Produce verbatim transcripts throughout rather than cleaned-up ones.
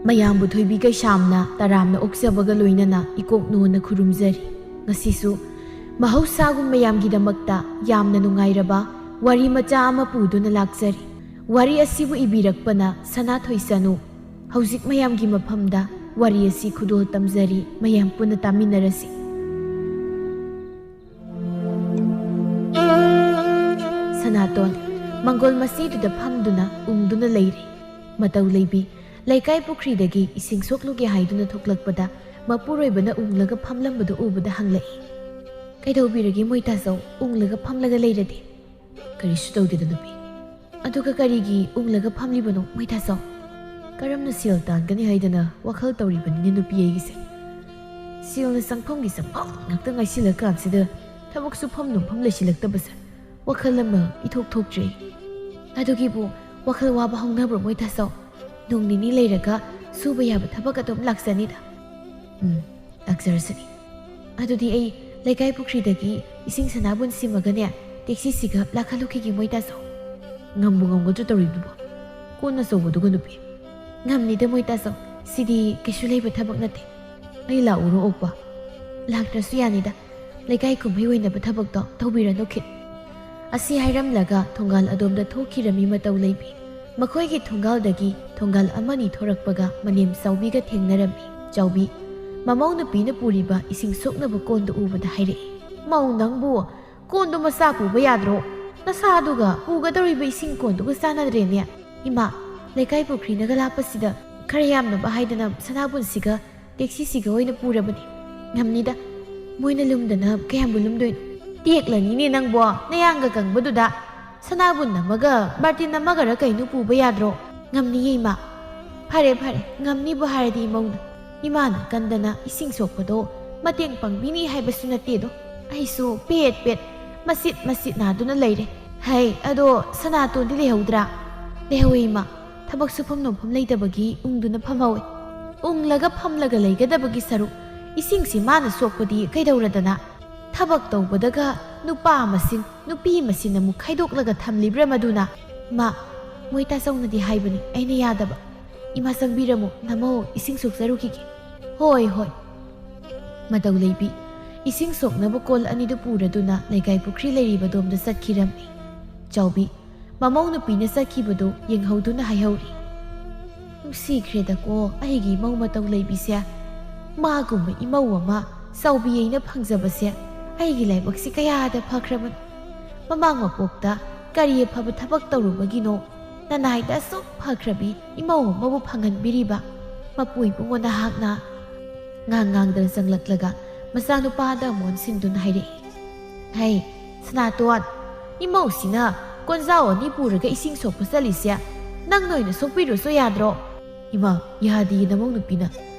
ꯃꯌꯥꯝꯕꯨ ꯊꯣꯏꯕꯤ ꯀꯩꯁꯥꯝꯅ ꯇꯔꯥꯝꯅ ꯑꯣꯛꯆꯕꯒ ꯂꯣꯏꯅꯅ ꯏꯀꯣꯛ ꯅꯣꯟꯅ ꯈꯨꯔꯨꯝꯖꯔꯤ꯫ ꯉꯁꯤꯁꯨ ꯃꯍꯧꯁꯥꯒꯨꯝ ꯃꯌꯥꯝꯒꯤꯗꯃꯛꯇ ꯌꯥꯝꯅ ꯅꯨꯡꯉꯥꯏꯔꯕ ꯋꯥꯔꯤ ꯃꯆꯥ ꯑꯃ ꯄꯨꯗꯨꯅ ꯂꯥꯛꯆꯔꯤ꯫ ꯋꯥꯔꯤ ꯑꯁꯤꯕꯨ ꯏꯕꯤꯔꯛꯄꯅ ꯁꯅꯥꯊꯣꯏ ꯆꯅꯨ꯫ ꯍꯧꯖꯤꯛ ꯃꯌꯥꯝꯒꯤ ꯃꯐꯝꯗ ꯋꯥꯔꯤ ꯑꯁꯤ ꯈꯨꯗꯣꯜ ꯇꯝꯖꯔꯤ, ꯃꯌꯥꯝ ꯄꯨꯟꯅ ꯇꯥꯃꯤꯟꯅꯔꯁꯤ꯫ ꯁꯅꯥꯇꯣꯟ ꯃꯪꯒꯣꯜ ꯃꯆꯦꯗꯨꯗ ꯐꯝꯗꯨꯅ ꯎꯪꯗꯨꯅ ꯂꯩꯔꯦ꯫ ꯃꯇꯧ ꯂꯩꯕꯤ ꯂꯩꯀꯥꯏ ꯄꯨꯈ꯭ꯔꯤꯗꯒꯤ ꯏꯁꯤꯡ ꯁꯣꯛꯂꯨꯒꯦ ꯍꯥꯏꯗꯨꯅ ꯊꯣꯛꯂꯛꯄꯗ ꯃꯄꯨꯔꯣꯏꯕꯅ ꯎꯪꯂꯒ ꯐꯝꯂꯝꯕꯗꯨ ꯎꯕꯗ ꯍꯪꯂꯛꯏ, "ꯀꯩꯗꯧꯕꯤꯔꯒꯦ ꯃꯣꯏꯇꯥꯆꯧ, ꯎꯪꯂꯒ ꯐꯝꯂꯒ ꯂꯩꯔꯗꯤ?" "ꯀꯔꯤꯁꯨ ꯇꯧꯗꯦꯗ ꯅꯨꯄꯤ꯫ ꯑꯗꯨꯒ ꯀꯔꯤꯒꯤ ꯎꯪꯂꯒ ꯐꯝꯂꯤꯕꯅꯣ ꯃꯣꯏꯇꯥꯆꯧ?" "ꯀꯔꯝꯅ ꯁꯦꯜ ꯇꯥꯟꯒꯅꯤ ꯍꯥꯏꯗꯅ ꯋꯥꯈꯜ ꯇꯧꯔꯤꯕꯅꯤꯅꯦ ꯅꯨꯄꯤ ꯑꯩꯒꯤꯁꯦ꯫ ꯁꯦꯜꯅ ꯆꯪꯐꯝꯒꯤ ꯆꯪꯐꯝ ꯉꯥꯛꯇ ꯉꯥꯏꯁꯤꯜꯂꯀꯥꯟꯁꯤꯗ ꯊꯕꯛ ꯁꯨꯐꯝ ꯅꯣꯝꯐꯝ ꯂꯩꯁꯤꯜꯂꯛꯇꯕꯁꯦ ꯋꯥꯈꯜ ꯑꯃ ꯏꯊꯣꯛ ꯊꯣꯛꯇ꯭ꯔꯦ꯫ ꯑꯗꯨꯒꯤꯕꯨ ꯋꯥꯈꯜ ꯋꯥꯕ ꯍꯧꯅꯕ꯭ꯔꯣ ꯃꯣꯏꯇꯥꯆꯧ? ꯅꯣꯡ ꯅꯤꯅꯤ ꯂꯩꯔꯒ ꯁꯨꯕ ꯌꯥꯕ ꯊꯕꯛ ꯑꯗꯨꯝ ꯂꯥꯛꯆꯅꯤꯗ꯫" "ꯎꯝ, ꯂꯥꯛꯆꯔꯁꯅꯤ꯫ ꯑꯗꯨꯗꯤ ꯑꯩ ꯂꯩꯀꯥꯏ ꯄꯨꯈ꯭ꯔꯤꯗꯒꯤ ꯏꯁꯤꯡ ꯁꯅꯥꯕꯨꯟ ꯁꯤꯃꯒꯅꯦ ꯇꯦꯛꯁꯤꯁꯤꯒ ꯂꯥꯛꯍꯜꯂꯨꯈꯤꯒꯦ ꯃꯣꯏꯇꯥꯆꯧ꯫" "ꯉꯝꯕꯨ ꯉꯝꯒꯗ꯭ꯔꯣ ꯇꯧꯔꯤꯗꯨꯕꯣ? ꯀꯣꯟ ꯑꯆꯧꯕꯗꯨꯒ ꯅꯨꯄꯤ?" "ꯉꯝꯅꯤꯗ ꯃꯣꯏꯇꯥꯆꯧ, ꯁꯤꯗꯤ ꯀꯩꯁꯨ ꯂꯩꯕ ꯊꯕꯛ ꯅꯠꯇꯦ꯫ ꯑꯩ ꯂꯥꯛꯎꯔꯣ ꯑꯣꯛꯄ?" "ꯂꯥꯛꯇ꯭ꯔꯁꯨ ꯌꯥꯅꯤꯗ, ꯂꯩꯀꯥꯏ ꯀꯨꯝꯍꯩ ꯑꯣꯏꯅꯕ ꯊꯕꯛꯇꯣ ꯇꯧꯕꯤꯔꯅꯨ ꯈꯤꯠ꯫" ꯑꯁꯤ ꯍꯥꯏꯔꯝꯂꯒ ꯊꯣꯡꯒꯥꯜ ꯑꯗꯣꯝꯗ ꯊꯣꯛꯈꯤꯔꯝꯃꯤ ꯃꯇꯧ ꯂꯩꯕꯤ꯫ ꯃꯈꯣꯏꯒꯤ ꯊꯣꯡꯒꯥꯜꯗꯒꯤ ꯊꯣꯡꯒꯥꯜ ꯑꯃꯅꯤ ꯊꯣꯔꯛꯄꯒ ꯃꯅꯦꯝ ꯆꯥꯎꯕꯤꯒ ꯊꯦꯡꯅꯔꯝꯃꯤ꯫ ꯆꯥꯎꯕꯤ, ꯃꯃꯧ ꯅꯨꯄꯤꯅ ꯄꯨꯔꯤꯕ ꯏꯁꯤꯡ ꯁꯣꯛꯅꯕ ꯀꯣꯟꯗꯨ ꯎꯕꯗ ꯍꯥꯏꯔꯛꯏ, "ꯃꯧ ꯅꯪꯕꯨ ꯀꯣꯟꯗꯨ ꯃꯆꯥ ꯄꯨꯕ ꯌꯥꯗ꯭ꯔꯣ? ꯅꯁꯥꯗꯨꯒ ꯄꯨꯒꯗꯧꯔꯤꯕ ꯏꯁꯤꯡ ꯀꯣꯟꯗꯨꯒ ꯆꯥꯟꯅꯗ꯭ꯔꯦꯅꯦ꯫" "ꯏꯃꯥ, ꯂꯩꯀꯥꯏ ꯄꯨꯈ꯭ꯔꯤꯅꯒ ꯂꯥꯞꯄꯁꯤꯗ ꯈꯔ ꯌꯥꯝꯅꯕ ꯍꯥꯏꯗꯅ ꯁꯅꯥꯕꯨꯟꯁꯤꯒ ꯇꯦꯛꯁꯤꯁꯤꯒ ꯑꯣꯏꯅ ꯄꯨꯔꯕꯅꯤ꯫ ꯉꯝꯅꯤꯗ, ꯃꯣꯏꯅ ꯂꯨꯝꯗꯅ ꯀꯌꯥꯝꯕꯨ ꯂꯨꯝꯗꯣꯏꯅꯣ?" "ꯇꯦꯛꯂꯅꯤꯅꯦ ꯅꯪꯕꯣ, ꯅꯌꯥꯡꯒ ꯀꯪꯕꯗꯨꯗ꯫ ꯁꯅꯥꯕꯨꯟ ꯑꯃꯒ ꯕꯥꯔꯇꯤꯟ ꯑꯃꯒꯔ ꯀꯩꯅꯣ ꯄꯨꯕ ꯌꯥꯗ꯭ꯔꯣ?" "ꯉꯝꯅꯤꯌꯦ ꯏꯃꯥ꯫" "ꯐꯔꯦ ꯐꯔꯦ, ꯉꯝꯅꯤꯕꯨ ꯍꯥꯏꯔꯗꯤ ꯏꯃꯧꯅ꯫ ꯏꯃꯥꯅ ꯀꯟꯗꯅ ꯏꯁꯤꯡ ꯁꯣꯛꯄꯗꯣ ꯃꯇꯦꯡ ꯄꯥꯡꯕꯤꯅꯤ ꯍꯥꯏꯕꯁꯨ ꯅꯠꯇꯦꯗꯣ꯫ ꯑꯩꯁꯨ ꯄꯦꯠ ꯄꯦꯠ, ꯃꯆꯤꯠ ꯃꯆꯤꯠ ꯅꯥꯗꯨꯅ ꯂꯩꯔꯦ꯫ ꯍꯩ, ꯑꯗꯣ ꯁꯅꯥꯇꯣꯟꯗꯤ ꯂꯩꯍꯧꯗ꯭ꯔꯥ?" "ꯂꯩꯍꯧꯋꯦ ꯏꯃꯥ, ꯊꯕꯛ ꯁꯨꯐꯝ ꯅꯣꯝꯐꯝ ꯂꯩꯇꯕꯒꯤ ꯎꯪꯗꯨꯅ ꯐꯝꯍꯧꯋꯦ꯫" "ꯎꯪꯂꯒ ꯐꯝꯂꯒ ꯂꯩꯒꯗꯕꯒꯤ ꯁꯔꯨꯛ ꯏꯁꯤꯡꯁꯤ ꯃꯥꯅ ꯁꯣꯛꯄꯗꯤ ꯀꯩꯗꯧꯔꯗꯅ?" ꯊꯕꯛ ꯇꯧꯕꯗꯒ ꯅꯨꯄꯥ ꯃꯁꯤꯟ, ꯅꯨꯄꯤ ꯃꯁꯤꯟ ꯑꯃꯨꯛ ꯈꯥꯏꯗꯣꯛꯂꯒ ꯊꯝꯂꯤꯕ꯭ꯔꯥ ꯃꯗꯨꯅ? ꯏꯃꯥ, ꯃꯣꯏ ꯇꯥꯆꯧꯅꯗꯤ ꯍꯥꯏꯕꯅꯤ, ꯑꯩꯅ ꯌꯥꯗꯕ꯫ ꯏꯃꯥ, ꯆꯪꯕꯤꯔꯝꯃꯨ, ꯅꯃꯧ ꯏꯁꯤꯡ ꯁꯣꯛꯆꯔꯨꯈꯤꯒꯦ꯫ ꯍꯣꯏ, ꯍꯣꯏ꯫ ꯃꯇꯧ ꯂꯩꯕꯤ ꯏꯁꯤꯡ ꯁꯣꯛꯅꯕ ꯀꯣꯜ ꯑꯅꯤꯗꯨ ꯄꯨꯔꯗꯨꯅ ꯂꯩꯀꯥꯏ ꯄꯨꯈ꯭ꯔꯤ ꯂꯩꯔꯤꯕꯗꯣꯝꯗ ꯆꯠꯈꯤꯔꯝꯃꯤ꯫ ꯆꯥꯎꯕꯤ, ꯃꯃꯧ ꯅꯨꯄꯤꯅ ꯆꯠꯈꯤꯕꯗꯨ ꯌꯦꯡꯍꯧꯗꯨꯅ ꯍꯥꯏꯍꯧꯔꯤ꯫ ꯅꯨꯡꯁꯤꯈ꯭ꯔꯦꯗꯀꯣ ꯑꯩꯒꯤ ꯏꯃꯧ ꯃꯇꯧ ꯂꯩꯕꯤꯁꯦ꯫ ꯃꯥꯒꯨꯝꯕ ꯏꯃꯧ ꯑꯃ ꯆꯥꯎꯕꯤ ꯑꯩꯅ ꯐꯪꯖꯕꯁꯦ ꯑꯩꯒꯤ ꯂꯥꯏꯕꯛꯁꯤ ꯀꯌꯥꯗ ꯐꯈ꯭ꯔꯕꯅꯣ꯫ ꯃꯃꯥꯡ ꯃꯄꯣꯛꯇ ꯀꯔꯤ ꯑꯐꯕ ꯊꯕꯛ ꯇꯧꯔꯨꯕꯒꯤꯅꯣ ꯅꯅꯥꯏꯗ ꯑꯁꯨꯛ ꯐꯈ꯭ꯔꯕꯤ ꯏꯃꯧ ꯑꯃꯕꯨ ꯐꯪꯍꯟꯕꯤꯔꯤꯕ? ꯃꯄꯨ ꯏꯕꯨꯡꯉꯣ ꯅꯍꯥꯛꯅ꯫ ꯉꯥꯡ ꯉꯥꯡꯗꯅ ꯆꯪꯂꯛꯂꯒ ꯃꯆꯥꯅꯨꯄꯥꯗ ꯑꯃꯨꯛ ꯑꯣꯟꯁꯤꯟꯗꯨꯅ ꯍꯥꯏꯔꯛꯏ꯫ ꯍꯩ, ꯁꯅꯥꯇꯣꯟ, ꯏꯃꯧꯁꯤꯅ ꯀꯣꯟꯖꯥꯎ ꯑꯅꯤ ꯄꯨꯔꯒ ꯏꯁꯤꯡ ꯁꯣꯛꯄ ꯆꯠꯂꯤꯁꯦ ꯅꯪꯅ ꯑꯣꯏꯅ ꯁꯣꯛꯄꯤꯔꯨꯁꯨ ꯌꯥꯗ꯭ꯔꯣ? ꯏꯃꯥ, ꯌꯥꯗꯤꯌꯦ ꯅꯃꯧ ꯅꯨꯄꯤꯅ꯫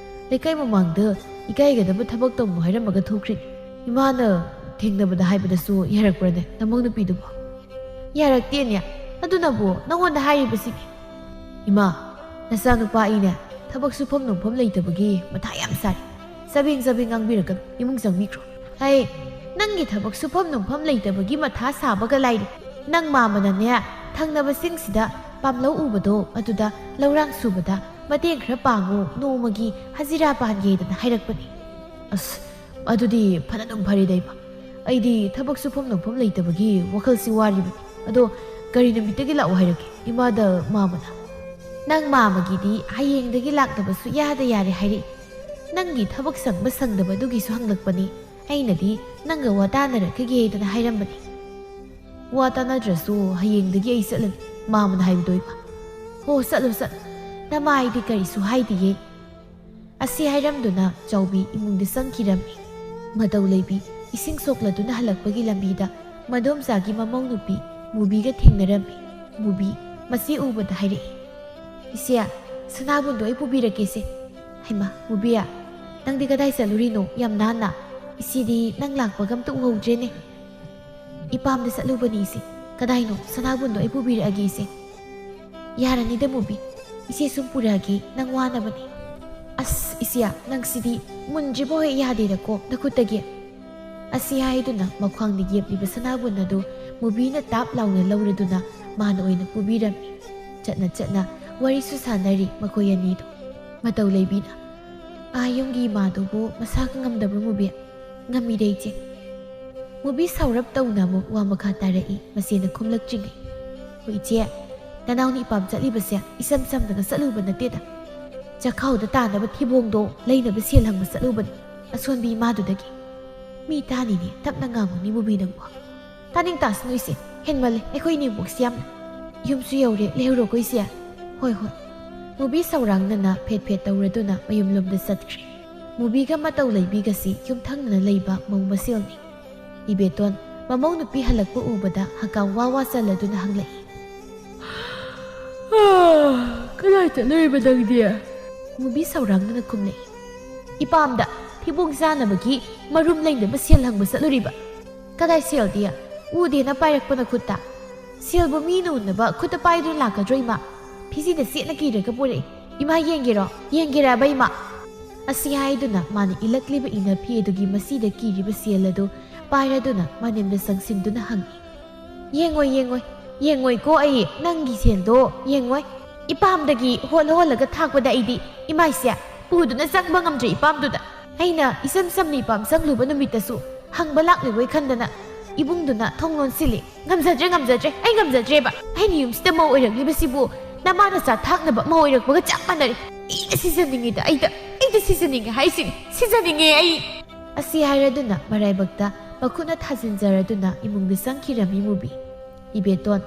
ꯂꯩꯀꯥꯏ ꯃꯃꯥꯡꯗ ꯏꯀꯥꯏꯒꯗꯕ ꯊꯕꯛ ꯇꯧꯅꯨ ꯍꯥꯏꯔꯝꯃꯒ ꯊꯣꯛꯈ꯭ꯔꯤꯅꯤ꯫ ꯏꯃꯥꯅ ꯊꯦꯡꯅꯕꯗ ꯍꯥꯏꯕꯗꯁꯨ ꯌꯥꯔꯛꯄ꯭ꯔꯅꯦ ꯅꯃꯧ ꯅꯨꯄꯤꯗꯨꯕꯣ? ꯌꯥꯔꯛꯇꯦꯅꯦ꯫ ꯑꯗꯨꯅꯕꯨ ꯅꯉꯣꯟꯗ ꯍꯥꯏꯔꯤꯕꯁꯤꯅꯤ꯫ ꯏꯃꯥ, ꯅꯆꯥꯅꯨꯄꯥ ꯑꯩꯅꯦ ꯊꯕꯛ ꯁꯨꯐꯝ ꯅꯣꯝꯐꯝ ꯂꯩꯇꯕꯒꯤ ꯃꯊꯥ ꯌꯥꯝ ꯁꯥꯔꯤ꯫ ꯆꯕꯦꯡ ꯆꯕꯦꯡ ꯉꯥꯡꯕꯤꯔꯛꯀꯅꯨ, ꯏꯃꯨꯡ ꯆꯪꯕꯤꯈ꯭ꯔꯣ꯫ ꯍꯩ, ꯅꯪꯒꯤ ꯊꯕꯛ ꯁꯨꯐꯝ ꯅꯣꯝꯐꯝ ꯂꯩꯇꯕꯒꯤ ꯃꯊꯥ ꯁꯥꯕꯒ ꯂꯥꯏꯔꯤ꯫ ꯅꯪ ꯃꯥꯃꯅꯅꯦ ꯊꯪꯅꯕꯁꯤꯡꯁꯤꯗ ꯄꯥꯝꯂꯧ ꯎꯕꯗꯣ ꯑꯗꯨꯗ ꯂꯧꯔꯥꯡ ꯁꯨꯕꯗ ꯃꯇꯦꯡ ꯈꯔ ꯄꯥꯡꯉꯨ, ꯅꯣꯡꯃꯒꯤ ꯍꯖꯤꯔꯥ ꯄꯥꯟꯒꯦꯗꯅ ꯍꯥꯏꯔꯛꯄꯅꯤ꯫ ꯑꯁ, ꯑꯗꯨꯗꯤ ꯐꯅꯗꯨꯝ ꯐꯔꯦꯗ ꯏꯃꯥ꯫ ꯑꯩꯗꯤ ꯊꯕꯛ ꯁꯨꯐꯝ ꯅꯣꯝꯐꯝ ꯂꯩꯇꯕꯒꯤ ꯋꯥꯈꯜꯁꯤ ꯋꯥꯔꯤꯕꯅꯤ꯫ ꯑꯗꯣ ꯀꯔꯤ ꯅꯨꯃꯤꯠꯇꯒꯤ ꯂꯥꯛꯑꯣ ꯍꯥꯏꯔꯛꯀꯦ ꯏꯃꯥꯗ ꯃꯥꯃꯅ? ꯅꯪ ꯃꯥꯃꯒꯤꯗꯤ ꯍꯌꯦꯡꯗꯒꯤ ꯂꯥꯛꯇꯕ ꯁꯨꯛꯌꯥꯗ ꯌꯥꯔꯦ ꯍꯥꯏꯔꯛꯏ꯫ ꯅꯪꯒꯤ ꯊꯕꯛ ꯁꯪꯕ ꯁꯪꯗꯕ ꯑꯗꯨꯒꯤꯁꯨ ꯍꯪꯂꯛꯄꯅꯤ꯫ ꯑꯩꯅꯗꯤ ꯅꯪꯒ ꯋꯥ ꯇꯥꯅꯔꯛꯈꯤꯒꯦꯗꯅ ꯍꯥꯏꯔꯝꯕꯅꯤ꯫ ꯋꯥ ꯇꯥꯅꯗ꯭ꯔꯁꯨ ꯍꯌꯦꯡꯗꯒꯤ ꯑꯩ ꯆꯠꯂꯅꯤ, ꯃꯥꯃꯅ ꯍꯥꯏꯕꯗꯣ ꯏꯃꯥ꯫ ꯍꯣ, ꯆꯠꯂꯣ, ꯆꯠꯂꯣ꯫ ꯅꯃꯥꯏꯗꯤ ꯀꯔꯤꯁꯨ ꯍꯥꯏꯗꯤꯌꯦ꯫ ꯑꯁꯤ ꯍꯥꯏꯔꯝꯗꯨꯅ ꯆꯥꯎꯕꯤ ꯏꯃꯨꯡꯗ ꯆꯪꯈꯤꯔꯝꯃꯤ꯫ ꯃꯇꯧ ꯂꯩꯕꯤ ꯏꯁꯤꯡ ꯁꯣꯛꯂꯗꯨꯅ ꯍꯜꯂꯛꯄꯒꯤ ꯂꯝꯕꯤꯗ ꯃꯗꯣꯝꯆꯥꯒꯤ ꯃꯃꯧ ꯅꯨꯄꯤ ꯃꯨꯕꯤꯒ ꯊꯦꯡꯅꯔꯝꯃꯤ꯫ ꯃꯨꯕꯤ ꯃꯁꯤ ꯎꯕꯗ ꯍꯥꯏꯔꯛꯏ, "ꯏꯆꯦ, ꯁꯅꯥꯕꯨꯟꯗꯣ ꯑꯩ ꯄꯨꯕꯤꯔꯛꯀꯦꯁꯦ꯫ ꯍꯩꯃꯥ, ꯃꯨꯕꯤ, ꯅꯪꯗꯤ ꯀꯗꯥꯏ ꯆꯠꯂꯨꯔꯤꯅꯣ ꯌꯥꯝ ꯅꯥꯟꯅ? ꯏꯆꯦꯗꯤ ꯅꯪ ꯂꯥꯛꯄꯒ ꯑꯝꯇ ꯎꯍꯧꯗ꯭ꯔꯦꯅꯦ꯫" "ꯏꯄꯥꯝꯗ ꯆꯠꯂꯨꯕꯅꯤ ꯏꯆꯦ꯫ ꯀꯗꯥꯏꯅꯣ? ꯁꯅꯥꯕꯨꯟꯗꯣ ꯑꯩ ꯄꯨꯕꯤꯔꯛꯑꯒꯦ ꯏꯆꯦ꯫" "ꯌꯥꯔꯅꯤꯗ ꯃꯨꯕꯤ, ꯏꯆꯦ ꯁꯨꯝ ꯄꯨꯔꯛꯑꯒꯦ, ꯅꯪ ꯋꯥꯅꯕꯅꯤ꯫" "ꯑꯁ ꯏꯆꯦ, ꯅꯪꯁꯤꯗꯤ ꯃꯨꯟꯗ꯭ꯔꯤꯕ ꯍꯦꯛ ꯌꯥꯗꯦꯗꯀꯣ ꯅꯈꯨꯠꯇꯒꯤ꯫" ꯑꯁꯤ ꯍꯥꯏꯗꯨꯅ ꯃꯈ꯭ꯋꯥꯡꯗ ꯌꯦꯞꯂꯤꯕ ꯁꯅꯥꯕꯨꯟ ꯑꯗꯨ ꯃꯨꯕꯤꯅ ꯇꯥꯞ ꯂꯥꯎꯅ ꯂꯧꯔꯗꯨꯅ ꯃꯥꯅ ꯑꯣꯏꯅ ꯄꯨꯕꯤꯔꯝꯃꯤ꯫ ꯆꯠꯅ ꯆꯠꯅ ꯋꯥꯔꯤꯁꯨ ꯁꯥꯟꯅꯔꯤ ꯃꯈꯣꯏ ꯑꯅꯤꯗꯨ꯫ ꯃꯇꯧ ꯂꯩꯕꯤꯅ, "ꯑꯥ, ꯌꯨꯝꯒꯤ ꯏꯃꯥꯗꯨꯕꯨ ꯃꯁꯥꯒ ꯉꯝꯗꯕ꯭ꯔꯣ ꯃꯨꯕꯤ?" "ꯉꯝꯃꯤꯗ ꯏꯆꯦ꯫" ꯃꯨꯕꯤ ꯁꯥꯎꯔꯞ ꯇꯧꯅ ꯑꯃꯨꯛ ꯋꯥ ꯃꯈꯥ ꯇꯥꯔꯛꯏ ꯃꯆꯦꯅ ꯈꯨꯝꯂꯛꯇ꯭ꯔꯤꯉꯩ꯫ "ꯍꯣꯏ ꯏꯆꯦ, ꯅꯅꯥꯎꯅ ꯏꯄꯥꯝ ꯆꯠꯂꯤꯕꯁꯦ ꯏꯁꯝ ꯁꯝꯗꯅ ꯆꯠꯂꯨꯕ ꯅꯠꯇꯦꯗ꯫ ꯆꯈꯥꯎꯗ ꯇꯥꯅꯕ ꯊꯤꯕꯣꯡꯗꯣ ꯂꯩꯅꯕ ꯁꯦꯜ ꯍꯪꯕ ꯆꯠꯂꯨꯕꯅꯤ ꯑꯁꯣꯟꯕꯤ ꯏꯃꯥꯗꯨꯗꯒꯤ꯫ ꯃꯤ ꯇꯥꯅꯤꯅꯦ, ꯇꯞꯅ ꯉꯥꯡꯉꯨꯅꯦ ꯃꯨꯕꯤ ꯅꯪꯕꯣ꯫" "ꯇꯥꯅꯤꯡ ꯇꯥꯁꯅꯨ ꯏꯆꯦ, ꯍꯦꯟꯃꯜꯂꯦ ꯑꯩꯈꯣꯏ ꯏꯅꯦꯝꯕꯣꯛꯁꯤ ꯌꯥꯝꯅ꯫ ꯌꯨꯝꯁꯨ ꯌꯧꯔꯦ, ꯂꯩꯍꯧꯔꯣꯀꯣ ꯏꯆꯦ꯫" "ꯍꯣꯏ ꯍꯣꯏ꯫" ꯃꯨꯕꯤ ꯁꯧꯔꯥꯡꯅꯅ ꯐꯦꯠ ꯐꯦꯠ ꯇꯧꯔꯗꯨꯅ ꯃꯌꯨꯝꯂꯣꯝꯗ ꯆꯠꯈ꯭ꯔꯦ꯫ ꯃꯨꯕꯤꯒ ꯃꯇꯧ ꯂꯩꯕꯤꯒꯁꯤ ꯌꯨꯝꯊꯪꯅꯅ ꯂꯩꯕ ꯃꯧ ꯃꯁꯦꯜꯅꯤ꯫ ꯏꯕꯦꯇꯣꯟ ꯃꯃꯧ ꯅꯨꯄꯤ ꯍꯜꯂꯛꯄ ꯎꯕꯗ ꯍꯀꯥꯝ ꯋꯥ ꯋꯥ ꯆꯜꯂꯗꯨꯅ ꯍꯪꯂꯛꯏ꯫ "ꯀꯗꯥꯏ ꯆꯠꯂꯨꯔꯤꯕ ꯅꯪꯗꯤ?" ꯃꯨꯕꯤ ꯁꯧꯔꯥꯡꯗꯨꯅ ꯈꯨꯝꯂꯛꯏ꯫ "ꯏꯄꯥꯝꯗ ꯊꯤꯕꯣꯡ ꯆꯥꯅꯕꯒꯤ ꯃꯔꯨꯝ ꯂꯩꯅꯕ ꯁꯦꯜ ꯍꯪꯕ ꯆꯠꯂꯨꯔꯤꯕ꯫" "ꯀꯗꯥꯏ ꯁꯦꯜꯗꯤ? ꯎꯗꯦꯅ ꯄꯥꯏꯔꯛꯄ ꯅꯈꯨꯠꯇ꯫ ꯁꯦꯜꯕꯨ ꯃꯤꯅ ꯎꯅꯕ ꯈꯨꯠꯇ ꯄꯥꯏꯗꯨꯅ ꯂꯥꯛꯀꯗ꯭ꯔꯣ ꯏꯃꯥ? ꯐꯤꯖꯤꯗ ꯁꯦꯠꯅ ꯀꯤꯔꯒ ꯄꯨꯔꯛꯏ꯫ ꯏꯃꯥ ꯌꯦꯡꯒꯦꯔꯣ? ꯌꯦꯡꯒꯦꯔꯕ ꯏꯃꯥ?" ꯑꯁꯤ ꯍꯥꯏꯗꯨꯅ ꯃꯥꯅ ꯏꯜꯂꯛꯂꯤꯕ ꯏꯅꯐꯤ ꯑꯗꯨꯒꯤ ꯃꯁꯤꯗ ꯀꯤꯔꯤꯕ ꯁꯦꯜ ꯑꯗꯨ ꯄꯥꯏꯔꯗꯨꯅ ꯃꯅꯦꯝꯗ ꯆꯪꯁꯤꯟꯗꯨꯅ ꯍꯪꯉꯤ꯫ "ꯌꯦꯡꯉꯣꯏ, ꯌꯦꯡꯉꯣꯏ, ꯌꯦꯡꯉꯣꯏꯀꯣ ꯑꯩ ꯅꯪꯒꯤ ꯁꯦꯜꯗꯣ ꯌꯦꯡꯉꯣꯏ꯫ ꯏꯄꯥꯝꯗꯒꯤ ꯍꯣꯜ ꯍꯣꯜꯂꯒ ꯊꯥꯛꯄꯗ ꯑꯩꯗꯤ ꯏꯃꯥꯏꯁꯦ ꯄꯨꯗꯨꯅ ꯆꯪꯕ ꯉꯝꯗ꯭ꯔꯦ ꯏꯄꯥꯝꯗꯨꯗ꯫ ꯑꯩꯅ ꯏꯁꯝ ꯁꯝꯅ ꯏꯄꯥꯝ ꯆꯪꯂꯨꯕ ꯅꯨꯃꯤꯠꯇꯁꯨ ꯍꯪꯕ ꯂꯥꯛꯂꯤꯕꯣꯏ ꯈꯟꯗꯅ ꯏꯕꯨꯡꯗꯨꯅ ꯊꯣꯡ ꯂꯣꯟꯁꯤꯜꯂꯤ꯫ ꯉꯝꯖꯗ꯭ꯔꯦ, ꯉꯝꯖꯗ꯭ꯔꯦ, ꯑꯩ ꯉꯝꯖꯗ꯭ꯔꯦꯕ꯫ ꯑꯩꯅ ꯌꯨꯝꯁꯤꯗ ꯃꯧ ꯑꯣꯏꯔꯛꯂꯤꯕꯁꯤꯕꯨ ꯅꯃꯥ ꯅꯆꯥ ꯊꯥꯛꯅꯕ ꯃꯧ ꯑꯣꯏꯔꯛꯄꯒ ꯆꯞ ꯃꯥꯟꯅꯔꯦ꯫ ꯑꯩꯅ ꯁꯤꯖꯅꯤꯡꯉꯤꯗ, ꯑꯩꯗ, ꯑꯩꯗ ꯁꯤꯖꯅꯤꯡꯉꯦ ꯍꯥꯏꯁꯤꯅꯤ, ꯁꯤꯖꯅꯤꯡꯉꯦ ꯑꯩ꯫" ꯑꯁꯤ ꯍꯥꯏꯔꯗꯨꯅ ꯃꯔꯥꯏꯕꯛꯇ ꯃꯈꯨꯠꯅ ꯊꯥꯖꯤꯟꯖꯔꯗꯨꯅ ꯏꯃꯨꯡꯗ ꯆꯪꯈꯤꯔꯝꯃꯤ ꯃꯨꯕꯤ꯫ ꯏꯕꯦꯇꯣꯟ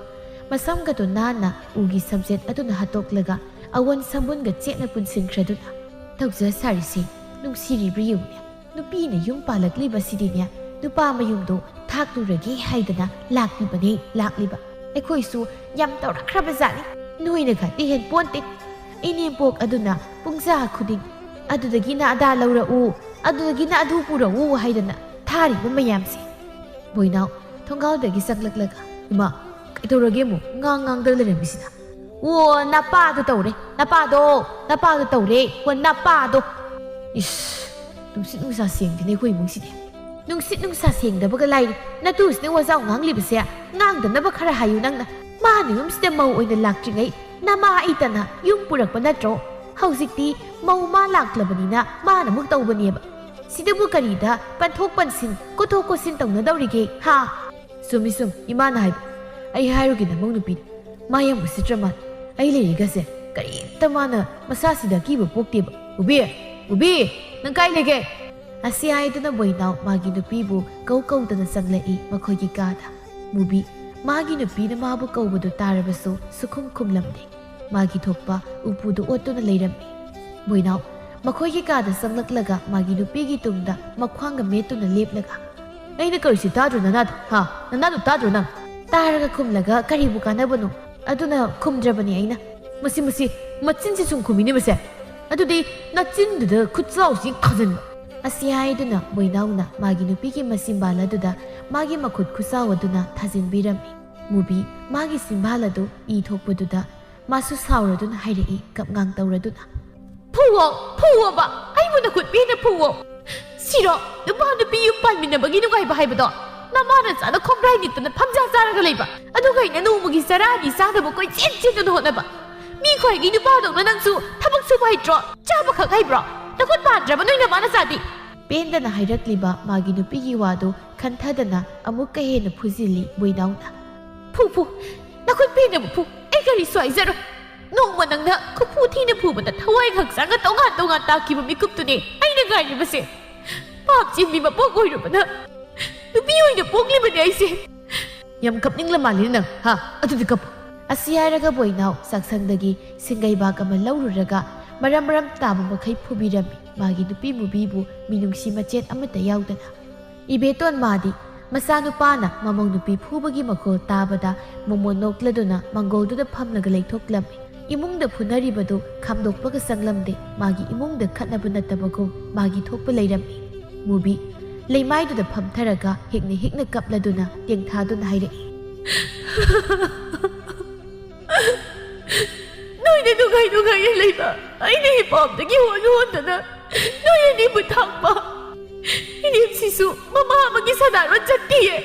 ꯃꯁꯝꯒꯗꯣ ꯅꯥꯟꯅ ꯎꯒꯤ ꯁꯝꯖꯦꯠ ꯑꯗꯨꯅ ꯍꯥꯠꯇꯣꯛꯂꯒ ꯑꯋꯣꯟ ꯁꯝꯕꯨꯟꯒ ꯆꯦꯠꯅ ꯄꯨꯟꯁꯤꯟꯈ꯭ꯔꯗꯨꯅ, "ꯇꯧꯖ ꯁꯥꯔꯤꯁꯦ ꯅꯨꯡꯁꯤꯔꯤꯕ꯭ꯔꯥ ꯌꯦꯡꯉꯨꯅꯦ꯫ ꯅꯨꯄꯤꯅ ꯌꯨꯝ ꯄꯥꯜꯂꯛꯂꯤꯕꯁꯤꯗꯤꯅꯦ, ꯅꯨꯄꯥ ꯃꯌꯨꯝꯗꯣ ꯊꯥꯛꯂꯨꯔꯒꯦ ꯍꯥꯏꯗꯅ ꯂꯥꯛꯂꯤꯕꯅꯦ, ꯂꯥꯛꯂꯤꯕ꯫ ꯑꯩꯈꯣꯏꯁꯨ ꯌꯥꯝ ꯇꯧꯔꯛꯈ꯭ꯔꯕ ꯖꯥꯠꯅꯤ꯫ ꯅꯣꯏꯅ ꯈꯔꯗꯤ ꯍꯦꯟ ꯄꯣꯟꯇꯦ꯫ ꯏꯅꯦꯝꯄꯣꯛ ꯑꯗꯨꯅ ꯄꯨꯡꯖꯥ ꯈꯨꯗꯤꯡ ꯑꯗꯨꯗꯒꯤꯅ ꯑꯗꯥ ꯂꯧꯔꯛꯎ, ꯑꯗꯨꯗꯒꯤꯅ ꯑꯗꯨ ꯄꯨꯔꯛꯎ ꯍꯥꯏꯗꯅ ꯊꯥꯔꯤꯕ ꯃꯌꯥꯝꯁꯦ꯫" ꯕꯣꯏꯅꯥꯎ ꯊꯣꯡꯒꯥꯜꯗꯒꯤ ꯆꯪꯂꯛꯂꯒ, "ꯏꯃꯥ, ꯀꯩꯗꯧꯔꯒꯦ ꯑꯃꯨꯛ ꯉꯥꯡ ꯉꯥꯡꯗꯅ ꯂꯩꯔꯝꯃꯤꯁꯤꯅ?" "ꯑꯣ, ꯅꯄꯥꯗꯣ ꯇꯧꯔꯦ, ꯅꯄꯥꯗꯣ, ꯅꯄꯥꯗꯣ ꯇꯧꯔꯦ, ꯑꯣ, ꯅꯄꯥꯗꯣ꯫" ꯏꯁ, ꯅꯨꯡꯁꯤꯠ ꯅꯨꯡꯁꯥ ꯁꯦꯡꯗꯦꯅꯦ ꯑꯩꯈꯣꯏ ꯏꯃꯨꯡꯁꯤꯗꯤ꯫ "ꯅꯨꯡꯁꯤꯠ ꯅꯨꯡꯁꯥ ꯁꯦꯡꯗꯕꯒ ꯂꯥꯏꯔꯤ, ꯅꯇꯨꯁꯤꯅ ꯋꯥꯖꯥꯎ ꯉꯥꯡꯂꯤꯕꯁꯦ ꯉꯥꯡꯗꯅꯕ ꯈꯔ ꯍꯥꯏꯌꯨ ꯅꯪꯅ꯫ ꯃꯥꯅ ꯌꯨꯝꯁꯤꯗ ꯃꯧ ꯑꯣꯏꯅ ꯂꯥꯛꯇ꯭ꯔꯤꯉꯩ ꯅꯃꯥ ꯑꯩꯇꯅ ꯌꯨꯝ ꯄꯨꯔꯛꯄ ꯅꯠꯇ꯭ꯔꯣ? ꯍꯧꯖꯤꯛꯇꯤ ꯃꯧ ꯃꯥ ꯂꯥꯛꯂꯕꯅꯤꯅ ꯃꯥꯅ ꯑꯃꯨꯛ ꯇꯧꯕꯅꯦꯕ꯫ ꯁꯤꯗꯕꯨ ꯀꯔꯤꯗ ꯄꯟꯊꯣꯛ ꯄꯟꯁꯤꯟ, ꯀꯣꯠꯊꯣꯛ ꯀꯣꯠꯁꯤꯟ ꯇꯧꯅꯗꯧꯔꯤꯒꯦ, ꯍꯥ?" "ꯆꯨꯝꯃꯤ ꯆꯨꯝ, ꯏꯃꯥꯅ ꯍꯥꯏꯕ꯫ ꯑꯩ ꯍꯥꯏꯔꯨꯒꯦ ꯅꯃꯧ ꯅꯨꯄꯤꯗ꯫ ꯃꯥ ꯌꯥꯝ ꯎꯁꯤꯠꯇ꯭ꯔ ꯃꯥꯜꯂꯦ꯫ ꯑꯩ ꯂꯩꯔꯤꯒꯁꯦ ꯀꯔꯤꯝꯇ ꯃꯥꯅ ꯃꯁꯥꯁꯤꯗ ꯑꯀꯤꯕ ꯄꯣꯛꯇꯦꯕ꯫ ꯎꯕꯤ, ꯎꯕꯤ, ꯅꯪ ꯀꯥꯏ ꯂꯩꯒꯦ?" ꯑꯁꯤ ꯍꯥꯏꯗꯨꯅ ꯕꯣꯏꯅꯥꯎ ꯃꯥꯒꯤ ꯅꯨꯄꯤꯕꯨ ꯀꯧ ꯀꯧꯗꯅ ꯆꯪꯂꯛꯏ ꯃꯈꯣꯏꯒꯤ ꯀꯥꯗ꯫ ꯃꯨꯕꯤ ꯃꯥꯒꯤ ꯅꯨꯄꯤꯅ ꯃꯥꯕꯨ ꯀꯧꯕꯗꯨ ꯇꯥꯔꯕꯁꯨ ꯁꯨꯈꯨꯝ ꯈꯨꯝꯂꯝꯗꯦ꯫ ꯃꯥꯒꯤ ꯊꯣꯛꯄ ꯎꯄꯨꯗꯨ ꯑꯣꯠꯇꯨꯅ ꯂꯩꯔꯝꯃꯤ꯫ ꯕꯣꯏꯅꯥꯎ ꯃꯈꯣꯏꯒꯤ ꯀꯥꯗ ꯆꯪꯂꯛꯂꯒ ꯃꯥꯒꯤ ꯅꯨꯄꯤꯒꯤ ꯇꯨꯡꯗ ꯃꯈ꯭ꯋꯥꯡꯒ ꯃꯦꯠꯇꯨꯅ ꯂꯦꯞꯂꯒ, "ꯑꯩꯅ ꯀꯧꯔꯤꯁꯤ ꯇꯥꯗ꯭ꯔꯣ ꯅꯅꯥꯗꯣ? ꯍꯥ? ꯅꯅꯥꯗꯣ ꯇꯥꯗ꯭ꯔꯣ ꯅꯪ?" ꯇꯥꯔꯒ ꯈꯨꯝꯂꯒ ꯀꯔꯤꯕꯨ ꯀꯥꯟꯅꯕꯅꯣ? ꯑꯗꯨꯅ ꯈꯨꯝꯗ꯭ꯔꯕꯅꯤ ꯑꯩꯅ꯫ "ꯃꯁꯤ, ꯃꯁꯤ, ꯃꯆꯤꯟꯁꯤ ꯁꯨꯝ ꯈꯨꯝꯃꯤꯅꯦ ꯃꯁꯦ꯫ ꯑꯗꯨꯗꯤ ꯅꯆꯤꯟꯗꯨꯗ ꯈꯨꯠꯆꯥꯎꯁꯤ ꯊꯥꯖꯤꯟꯕ!" ꯑꯁꯤ ꯍꯥꯏꯗꯨꯅ ꯕꯣꯏꯅꯥꯎꯅ ꯃꯥꯒꯤ ꯅꯨꯄꯤꯒꯤ ꯃꯆꯤꯟꯕꯥꯜ ꯑꯗꯨꯗ ꯃꯥꯒꯤ ꯃꯈꯨꯠ ꯈꯨꯆꯥꯎ ꯑꯗꯨꯅ ꯊꯥꯖꯤꯟꯕꯤꯔꯝꯃꯤ꯫ ꯃꯨꯕꯤ ꯃꯥꯒꯤ ꯆꯤꯟꯕꯥꯜ ꯑꯗꯨ ꯏ ꯊꯣꯛꯄꯗꯨꯗ ꯃꯥꯁꯨ ꯁꯥꯎꯔꯗꯨꯅ ꯍꯥꯏꯔꯛꯏ, ꯀꯞꯉꯥꯡ ꯇꯧꯔꯗꯨꯅ, "ꯐꯨꯋꯣ, ꯐꯨꯋꯣꯕ! ꯑꯩꯕꯨ ꯅꯈꯨꯠ ꯄꯦꯟꯅ ꯐꯨꯋꯣ! ꯁꯤꯔꯣ ꯅꯨꯄꯥ ꯅꯨꯄꯤ ꯌꯨꯝ ꯄꯥꯟꯃꯤꯟꯅꯕꯒꯤ ꯅꯨꯡꯉꯥꯏꯕ ꯍꯥꯏꯕꯗꯣ? ꯅꯃꯥ ꯅꯆꯥꯅ ꯈꯣꯡꯒ꯭ꯔꯥꯏ ꯅꯤꯛꯇꯅ ꯐꯝꯖꯥ ꯆꯥꯔꯒ ꯂꯩꯕ, ꯑꯗꯨꯒ ꯑꯩꯅ ꯅꯣꯡꯃꯒꯤ ꯆꯔꯥ ꯑꯅꯤ ꯆꯥꯅꯕ ꯀꯣꯏꯆꯦꯟ ꯆꯦꯟꯗꯨꯅ ꯍꯣꯠꯅꯕ꯫ ꯃꯤ ꯈ꯭ꯋꯥꯏꯒꯤ ꯅꯨꯄꯥꯗꯧꯅ ꯅꯪꯁꯨ ꯊꯕꯛ ꯁꯨꯕ ꯍꯩꯇ꯭ꯔꯣ? ꯆꯥꯕꯈꯛ ꯍꯩꯕ꯭ꯔꯣ? ꯅꯈꯨꯠ ꯄꯥꯟꯗ꯭ꯔꯕ ꯅꯣꯏ ꯅꯃꯥ ꯅꯆꯥꯗꯤ?" ꯄꯦꯟꯗꯅ ꯍꯥꯏꯔꯛꯂꯤꯕ ꯃꯥꯒꯤ ꯅꯨꯄꯤꯒꯤ ꯋꯥꯗꯨ ꯈꯟꯊꯗꯅ ꯑꯃꯨꯛꯀ ꯍꯦꯟꯅ ꯐꯨꯖꯤꯜꯂꯤ ꯕꯣꯏꯅꯥꯎꯅ꯫ "ꯐꯨ, ꯐꯨ! ꯅꯈꯨꯠ ꯄꯦꯟꯅꯕ ꯐꯨ! ꯑꯩ ꯀꯔꯤꯁꯨ ꯍꯥꯏꯖꯔꯣꯏ꯫ ꯅꯣꯡꯃ ꯅꯪꯅ ꯈꯨꯐꯨ ꯊꯤꯅ ꯐꯨꯕꯗ ꯊꯋꯥꯏꯒ ꯍꯛꯆꯥꯡꯒ ꯇꯣꯉꯥꯟ ꯇꯣꯉꯥꯟ ꯇꯥꯈꯤꯕ ꯃꯤꯀꯨꯞꯇꯨꯅꯦ ꯑꯩꯅ ꯉꯥꯏꯔꯤꯕꯁꯦ꯫ ꯄꯥꯞ ꯆꯦꯟꯕꯤ ꯃꯄꯣꯛ ꯑꯣꯏꯔꯨꯕꯅ ꯅꯨꯄꯤ ꯑꯣꯏꯅ ꯄꯣꯛꯂꯤꯕꯅꯦ ꯑꯩꯁꯦ꯫" "ꯌꯥꯝ ꯀꯞꯅꯤꯡꯂ ꯃꯥꯜꯂꯤꯅꯦ ꯅꯪ, ꯍꯥ? ꯑꯗꯨꯗꯤ ꯀꯞꯄꯨ꯫" ꯑꯁꯤ ꯍꯥꯏꯔꯒ ꯕꯣꯏꯅꯥꯎ ꯆꯥꯛꯁꯪꯗꯒꯤ ꯁꯤꯡꯒꯩꯕꯥꯛ ꯑꯃ ꯂꯧꯔꯨꯔꯒ ꯃꯔꯝ ꯃꯔꯝ ꯇꯥꯕ ꯃꯈꯩ ꯐꯨꯕꯤꯔꯝꯃꯤ ꯃꯥꯒꯤ ꯅꯨꯄꯤ ꯃꯨꯕꯤꯕꯨ ꯃꯤꯅꯨꯡꯁꯤ ꯃꯆꯦꯠ ꯑꯃꯠꯇ ꯌꯥꯎꯗꯅ꯫ ꯏꯕꯦꯇꯣꯟ ꯃꯥꯗꯤ ꯃꯆꯥꯅꯨꯄꯥꯅ ꯃꯃꯧ ꯅꯨꯄꯤ ꯐꯨꯕꯒꯤ ꯃꯈꯣꯜ ꯇꯥꯕꯗ ꯃꯣꯃꯣꯟ ꯅꯣꯛꯂꯗꯨꯅ ꯃꯪꯒꯣꯜꯗꯨꯗ ꯐꯝꯂꯒ ꯂꯩꯊꯣꯛꯂꯝꯃꯤ꯫ ꯏꯃꯨꯡꯗ ꯐꯨꯅꯔꯤꯕꯗꯨ ꯈꯥꯝꯗꯣꯛꯄꯒ ꯆꯪꯂꯝꯗꯦ꯫ ꯃꯥꯒꯤ ꯏꯃꯨꯡꯗ ꯈꯠꯅꯕ ꯅꯠꯇꯕꯒꯨꯝ ꯃꯥꯒꯤ ꯊꯣꯛꯄ ꯂꯩꯔꯝꯃꯤ꯫ ꯃꯨꯕꯤ ꯂꯩꯃꯥꯏꯗꯨꯗ ꯐꯝꯊꯔꯒ ꯍꯤꯛꯅ ꯍꯤꯛꯅ ꯀꯞꯂꯗꯨꯅ ꯇꯦꯡꯊꯥꯗꯨꯅ ꯍꯥꯏꯔꯛꯏ, "ꯅꯣꯏꯅ ꯅꯨꯡꯉꯥꯏ ꯅꯨꯡꯉꯥꯏꯅ ꯂꯩꯕ, ꯑꯩꯅ ꯏꯄꯥꯝꯗꯒꯤ ꯍꯣꯟ ꯍꯣꯟꯗꯅ ꯅꯣꯏ ꯑꯅꯤꯕꯨ ꯊꯥꯛꯄ꯫ ꯏꯅꯦꯝꯁꯤꯁꯨ ꯇꯠꯇꯤꯌꯦ꯫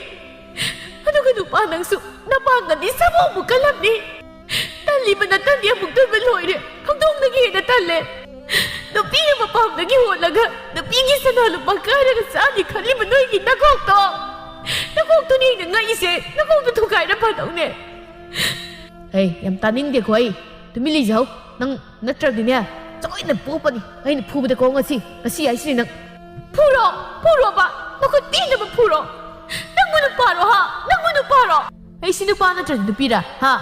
ꯑꯗꯨꯒ ꯅꯨꯄꯥ ꯅꯪꯁꯨ ꯅꯄꯥꯡꯒꯜꯗꯤ ꯁꯥꯃꯨꯕꯨ ꯀꯜꯂꯝꯅꯤ꯫ ꯇꯜꯂꯤꯕ ꯅꯇꯟꯗꯤ ꯑꯃꯨꯛꯇꯣꯏꯕ ꯂꯣꯏꯔꯦ꯫ ꯍꯧꯗꯣꯡꯗꯒꯤ ꯍꯦꯟꯅ ꯇꯜꯂꯦ꯫ ꯅꯨꯄꯤ ꯑꯃ ꯄꯥꯝꯗꯒꯤ ꯍꯣꯠꯂꯒ ꯅꯨꯄꯤꯒꯤ ꯁꯅꯥ ꯂꯨꯄꯥ ꯀꯥꯏꯔꯒ ꯆꯥꯅꯤ ꯈꯜꯂꯤꯕ ꯅꯣꯏꯒꯤ ꯅꯀꯣꯛꯇꯣ, ꯅꯀꯣꯛꯇꯨꯅꯤ ꯑꯩꯅ ꯉꯛꯏꯁꯦ꯫ ꯅꯀꯣꯛꯇꯨ ꯊꯨꯒꯥꯏꯔ ꯐꯗꯧꯅꯦ꯫ ꯍꯩ, ꯌꯥꯝ ꯇꯥꯅꯤꯡꯗꯦꯀꯣ ꯑꯩ꯫ ꯇꯨꯃꯤꯟ ꯂꯩꯖꯍꯧ꯫ ꯅꯪ ꯅꯠꯇ꯭ꯔꯗꯤꯅꯦ, ꯆꯣꯏꯅ ꯄꯣꯛꯄꯅꯤ꯫ ꯑꯩꯅ ꯐꯨꯕꯗꯀꯣ ꯉꯁꯤ, ꯉꯁꯤ ꯍꯥꯏꯁꯤꯅꯤ ꯅꯪ꯫ ꯐꯨꯔꯣ, ꯐꯨꯔꯣꯕ꯫ ꯃꯈꯨꯠ ꯇꯦꯛꯅꯕ ꯐꯨꯔꯣ꯫ ꯅꯪꯕꯨ ꯅꯨꯄꯥꯔꯣ, ꯍꯥ? ꯅꯪꯕꯨ ꯅꯨꯄꯥꯔꯣ? ꯑꯩꯁꯤ ꯅꯨꯄꯥ ꯅꯠꯇ꯭ꯔꯗꯤ ꯅꯨꯄꯤꯔꯥ, ꯍꯥ?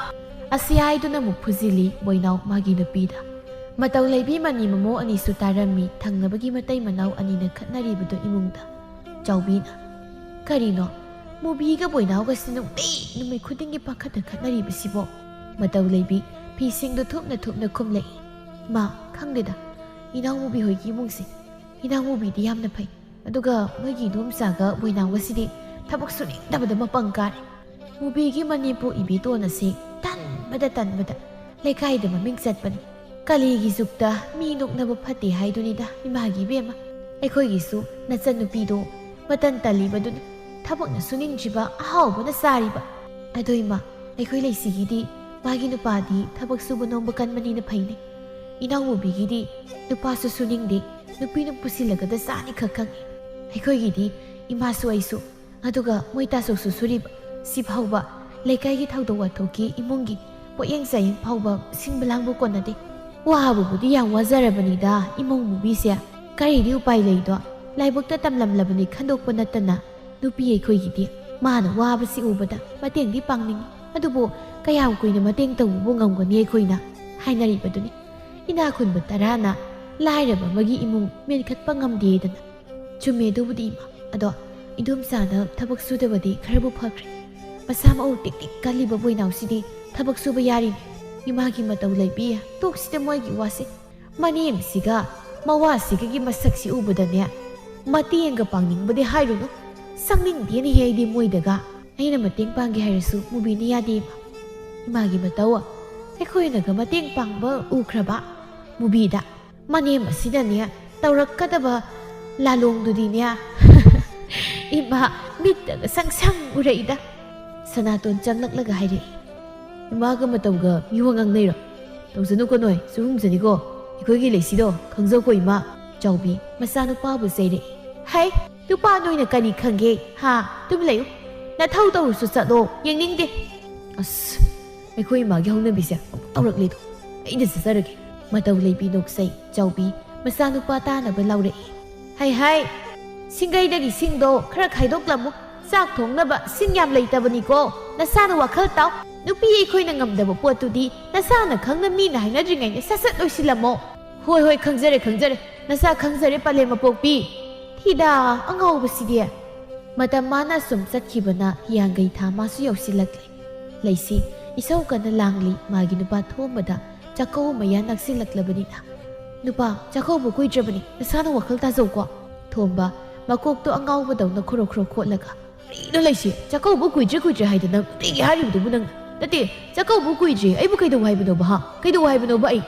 ꯑꯁꯤ ꯍꯥꯏꯗꯨꯅ ꯑꯃꯨꯛ ꯐꯨꯖꯤꯜꯂꯤ ꯕꯣꯏꯅꯥꯎ ꯃꯥꯒꯤ ꯅꯨꯄꯤꯗ꯫ ꯃꯇꯧ ꯂꯩꯕꯤ ꯃꯅꯤ ꯃꯃꯣ ꯑꯅꯤꯁꯨ ꯇꯥꯔꯝꯃꯤ ꯊꯪꯅꯕꯒꯤ ꯃꯇꯩ ꯃꯅꯥꯎ ꯑꯅꯤꯅ ꯈꯠꯅꯔꯤꯕꯗꯨ ꯏꯃꯨꯡꯗ꯫ ꯆꯥꯎꯕꯤꯅ, "ꯀꯔꯤꯅꯣ? ꯃꯨꯕꯤꯒ ꯕꯣꯏꯅꯥꯎꯒꯁꯤ ꯅꯨꯡꯇꯤ ꯅꯨꯃꯤꯠ ꯈꯨꯗꯤꯡꯒꯤ ꯄꯥꯈꯠꯇ ꯈꯠꯅꯔꯤꯕꯁꯤꯕꯣ?" ꯃꯇꯧ ꯂꯩꯕꯤ ꯐꯤꯁꯤꯡꯗꯨ ꯊꯨꯞꯅ ꯊꯨꯞꯅ ꯈꯨꯝꯂꯛꯏ꯫ "ꯃꯥ, ꯈꯪꯗꯦꯗ, ꯏꯅꯥꯎ ꯃꯨꯕꯤ ꯍꯣꯏꯒꯤ ꯏꯃꯨꯡꯁꯦ꯫ ꯏꯅꯥꯎ ꯃꯨꯕꯤꯗꯤ ꯌꯥꯝꯅ ꯐꯩ꯫ ꯑꯗꯨꯒ ꯃꯣꯏꯒꯤ ꯏꯗꯣꯝꯆꯥꯒ ꯕꯣꯏꯅꯥꯎꯒꯁꯤꯗꯤ ꯊꯕꯛ ꯁꯨꯅꯤꯡꯗꯕꯗ ꯃꯄꯪ ꯀꯥꯔꯦ꯫ ꯃꯨꯕꯤꯒꯤ ꯃꯅꯦꯝꯄꯣꯛ ꯏꯕꯦꯇꯣꯟ ꯑꯁꯤ ꯇꯟꯕꯗ ꯇꯟꯕꯗ ꯂꯩꯀꯥꯏꯗ ꯃꯃꯤꯡ ꯆꯠꯄꯅꯤ꯫ ꯀꯂꯤꯒꯤ ꯖꯨꯛꯇ ꯃꯤ ꯅꯣꯛꯅꯕ ꯐꯠꯇꯦ ꯍꯥꯏꯗꯨꯅꯤꯗ ꯏꯃꯥꯒꯤ ꯏꯕꯦꯝꯃ꯫ ꯑꯩꯈꯣꯏꯒꯤꯁꯨ ꯅꯆꯟꯅꯨꯄꯤꯗꯣ ꯃꯇꯟ ꯇꯜꯂꯤꯕꯗꯨꯅꯤ꯫ ꯊꯕꯛꯅ ꯁꯨꯅꯤꯡꯗ꯭ꯔꯤꯕ, ꯑꯍꯥꯎꯕꯅ ꯆꯥꯔꯤꯕ꯫ ꯑꯗꯣ ꯏꯃꯥ, ꯑꯩꯈꯣꯏ ꯂꯩꯁꯤꯒꯤꯗꯤ ꯃꯥꯒꯤ ꯅꯨꯄꯥꯗꯤ ꯊꯕꯛ ꯁꯨꯕ ꯅꯣꯝꯕ ꯀꯟꯕꯅꯤꯅ ꯐꯩꯅꯦ꯫ ꯏꯅꯥꯎ ꯃꯨꯕꯤꯒꯤꯗꯤ ꯅꯨꯄꯥꯁꯨ ꯁꯨꯅꯤꯡꯗꯦ, ꯅꯨꯄꯤꯅ ꯄꯨꯁꯤꯜꯂꯒꯗ ꯆꯥꯅꯤ ꯈꯛ ꯈꯪꯉꯤ꯫ ꯑꯩꯈꯣꯏꯒꯤꯗꯤ ꯏꯃꯥꯁꯨ ꯑꯩꯁꯨ, ꯑꯗꯨꯒ ꯃꯣꯏ ꯇꯥꯆꯧꯁꯨ ꯁꯨꯔꯤꯕ꯫ ꯁꯤ ꯐꯥꯎꯕ ꯂꯩꯀꯥꯏꯒꯤ ꯊꯧꯗꯣꯛ ꯋꯥꯊꯣꯛꯀꯤ ꯏꯃꯨꯡꯒꯤ ꯄꯣꯠꯌꯦꯡ ꯆꯥꯌꯦꯡ ꯐꯥꯎꯕ ꯁꯤꯟꯕ ꯂꯥꯡꯕ ꯀꯣꯟꯅꯗꯦ꯫ ꯋꯥꯕꯕꯨꯗꯤ ꯌꯥꯝ ꯋꯥꯖꯔꯕꯅꯤꯗ ꯏꯃꯧ ꯃꯨꯕꯤꯁꯦ꯫ ꯀꯔꯤꯗꯤ ꯎꯄꯥꯏ ꯂꯩꯗꯣ? ꯂꯥꯏꯕꯛꯇ ꯇꯝꯂꯝꯂꯕꯅꯤ ꯈꯟꯗꯣꯛꯄ ꯅꯠꯇꯅ꯫ ꯅꯨꯄꯤ ꯑꯩꯈꯣꯏꯒꯤꯗꯤ ꯃꯥꯅ ꯋꯥꯕꯁꯤ ꯎꯕꯗ ꯃꯇꯦꯡꯗꯤ ꯄꯥꯡꯅꯤꯡꯉꯤ꯫ ꯑꯗꯨꯕꯨ ꯀꯌꯥꯝ ꯀꯨꯏꯅ ꯃꯇꯦꯡ ꯇꯧꯕꯕꯨ ꯉꯝꯒꯅꯤ ꯑꯩꯈꯣꯏꯅ? ꯍꯥꯏꯅꯔꯤꯕꯗꯨꯅꯤ꯫ ꯏꯅꯥꯛ ꯈꯨꯟꯕ ꯇꯔꯥꯅ ꯂꯥꯏꯔꯕ ꯑꯃꯒꯤ ꯏꯃꯨꯡ ꯃꯦꯟꯈꯠꯄ ꯉꯝꯗꯦꯗꯅ꯫ ꯆꯨꯝꯃꯦ ꯑꯗꯨꯕꯨꯗꯤ ꯏꯃꯥ꯫ ꯑꯗꯣ ꯏꯗꯣꯝꯆꯥꯅ ꯊꯕꯛ ꯁꯨꯗꯕꯗꯤ ꯈꯔꯕꯨ ꯐꯈ꯭ꯔꯦ꯫ ꯃꯁꯥ ꯃꯎ ꯇꯤꯛ ꯇꯤꯛ ꯀꯜꯂꯤꯕ ꯕꯣꯏꯅꯥꯎꯁꯤꯗꯤ ꯊꯕꯛ ꯁꯨꯕ ꯌꯥꯔꯤꯅꯦ꯫ ꯏꯃꯥꯒꯤ ꯃꯇꯧ ꯂꯩꯕꯤ, ꯇꯣꯛꯁꯤꯗ ꯃꯣꯏꯒꯤ ꯋꯥꯁꯦ꯫ ꯃꯅꯦꯝꯁꯤꯒ ꯃꯋꯥꯁꯤꯒꯒꯤ ꯃꯁꯛꯁꯤ ꯎꯕꯗꯅꯦ, ꯃꯇꯦꯡꯒ ꯄꯥꯡꯅꯤꯡꯕꯗꯤ ꯍꯥꯏꯔꯨꯅꯨ꯫ ꯆꯪꯅꯤꯡꯗꯦꯅꯦꯍꯦ ꯑꯩꯗꯤ ꯃꯣꯏꯗꯒ꯫ ꯑꯩꯅ ꯃꯇꯦꯡ ꯄꯥꯡꯒꯦ ꯍꯥꯏꯔꯁꯨ ꯃꯨꯕꯤꯅ ꯌꯥꯗꯦ ꯏꯃꯥ꯫ ꯏꯃꯥꯒꯤ ꯃꯇꯧ ꯑꯩꯈꯣꯏꯅꯒ ꯃꯇꯦꯡ ꯄꯥꯡꯕ ꯎꯈ꯭ꯔꯕ? ꯃꯨꯕꯤꯗ ꯃꯅꯦꯝ ꯑꯁꯤꯅꯅꯦ ꯇꯧꯔꯛꯀꯗꯕ ꯂꯥꯂꯣꯡꯗꯨꯗꯤꯅꯦ꯫ ꯏꯃꯥ, ꯃꯤꯠꯇꯒ ꯁꯪ ꯁꯪ ꯎꯔꯛꯏꯗ꯫ ꯁꯅꯥꯇꯣꯟ ꯆꯪꯂꯛꯂꯒ ꯍꯥꯏꯔꯛꯏ꯫ ꯏꯃꯥꯒ ꯃꯇꯧꯒ ꯃꯤꯋꯥ ꯉꯥꯡꯅꯩꯔꯣ? ꯇꯧꯖꯅꯨꯀꯣ ꯅꯣꯏ, ꯆꯨꯔꯨꯝꯖꯅꯤꯀꯣ꯫ ꯑꯩꯈꯣꯏꯒꯤ ꯂꯩꯁꯤꯗꯣ ꯈꯪꯖꯧꯀꯣ ꯏꯃꯥ꯫ ꯆꯥꯎꯕꯤ ꯃꯆꯥꯅꯨꯄꯥꯕꯨ ꯆꯩꯔꯛꯏ꯫ ꯍꯩ, ꯅꯨꯄꯥ ꯅꯣꯏꯅ ꯀꯔꯤ ꯈꯪꯒꯦ? ꯍꯥ? ꯇꯨꯝ ꯂꯩꯌꯨ꯫ ꯅꯊꯧ ꯇꯧꯔꯁꯨ ꯆꯠꯂꯣ, ꯌꯦꯡꯅꯤꯡꯗꯦ꯫ ꯑꯁ, ꯑꯩꯈꯣꯏ ꯏꯃꯥꯒꯤ ꯍꯧꯅꯕꯤꯁꯦ ꯑꯃꯨꯛ ꯇꯧꯔꯛꯂꯦꯗꯣ꯫ ꯑꯩꯅ ꯆꯠꯆꯔꯒꯦ꯫ ꯃꯇꯧ ꯂꯩꯕꯤ ꯅꯣꯛꯆꯩ꯫ ꯆꯥꯎꯕꯤ ꯃꯆꯥꯅꯨꯄꯥ ꯇꯥꯅꯕ ꯂꯥꯎꯔꯛꯏ꯫ ꯍꯩ ꯍꯩ, ꯁꯤꯡꯒꯩꯗꯒꯤ ꯁꯤꯡꯗꯣ ꯈꯔ ꯈꯥꯏꯗꯣꯛꯂꯝꯃꯨ꯫ ꯆꯥꯛ ꯊꯣꯡꯅꯕ ꯁꯤꯡ ꯌꯥꯝ ꯂꯩꯇꯕꯅꯤꯀꯣ꯫ ꯅꯁꯥꯅ ꯋꯥꯈꯜ ꯇꯥꯎ꯫ ꯅꯨꯄꯤ ꯑꯩꯈꯣꯏꯅ ꯉꯝꯗꯕ ꯄꯣꯠꯇꯨꯗꯤ ꯅꯁꯥꯅ ꯈꯪꯅ ꯃꯤꯅ ꯍꯥꯏꯅꯗ꯭ꯔꯤꯉꯩꯗ ꯁꯠ ꯁꯠ ꯂꯣꯏꯁꯤꯜꯂꯝꯃꯣ꯫ ꯍꯣꯏ ꯍꯣꯏ, ꯈꯪꯖꯔꯦ ꯈꯪꯖꯔꯦ꯫ ꯅꯁꯥ ꯈꯪꯖꯔꯦ ꯄꯂꯦꯝ ꯃꯄꯣꯛꯄꯤ꯫ ꯊꯤꯗꯥ, ꯑꯉꯥꯎꯕꯁꯤꯗꯤ꯫ ꯃꯇꯝ ꯃꯥꯅ ꯁꯨꯝ ꯆꯠꯈꯤꯕꯅ ꯍꯤꯌꯥꯡꯒꯩ ꯊꯥ ꯃꯥꯁꯨ ꯌꯧꯁꯤꯜꯂꯛꯂꯦ꯫ ꯂꯩꯁꯤ ꯏꯁꯧ ꯀꯟꯅ ꯂꯥꯡꯂꯤ ꯃꯥꯒꯤ ꯅꯨꯄꯥ ꯊꯣꯝꯕꯗ꯫ ꯆꯥꯛꯀꯧꯕ ꯃꯌꯥ ꯅꯛꯁꯤꯜꯂꯛꯂꯕꯅꯤꯅ꯫ ꯅꯨꯄꯥ, ꯆꯥꯛꯀꯧꯕ ꯀꯨꯏꯗ꯭ꯔꯕꯅꯤ, ꯅꯁꯥꯅ ꯋꯥꯈꯜ ꯇꯥꯖꯧꯀꯣ꯫ ꯊꯣꯝꯕ, ꯃꯀꯣꯛꯇꯣ ꯑꯉꯥꯎꯕꯗꯧꯅ ꯈꯣꯔꯣ ꯈꯣꯔꯣ ꯈꯣꯠꯂꯒ꯫ ꯀꯔꯤꯅꯣ ꯂꯩꯁꯤ? ꯆꯥꯛꯀꯧꯕ ꯀꯨꯏꯗ꯭ꯔꯦ ꯀꯨꯏꯗ꯭ꯔꯦ ꯍꯥꯏꯗꯅ ꯅꯨꯡꯇꯤꯒꯤ ꯍꯥꯏꯔꯤꯕꯗꯨꯕꯨ ꯅꯪ? ꯅꯠꯇꯦ, ꯆꯥꯛꯀꯧꯕ ꯀꯨꯏꯗ꯭ꯔꯦ꯫ ꯑꯩꯕꯨ ꯀꯩꯗꯧ ꯍꯥꯏꯕꯅꯣꯕ, ꯍꯥ? ꯀꯩꯗꯧ ꯍꯥꯏꯕꯅꯣꯕ ꯑꯩ?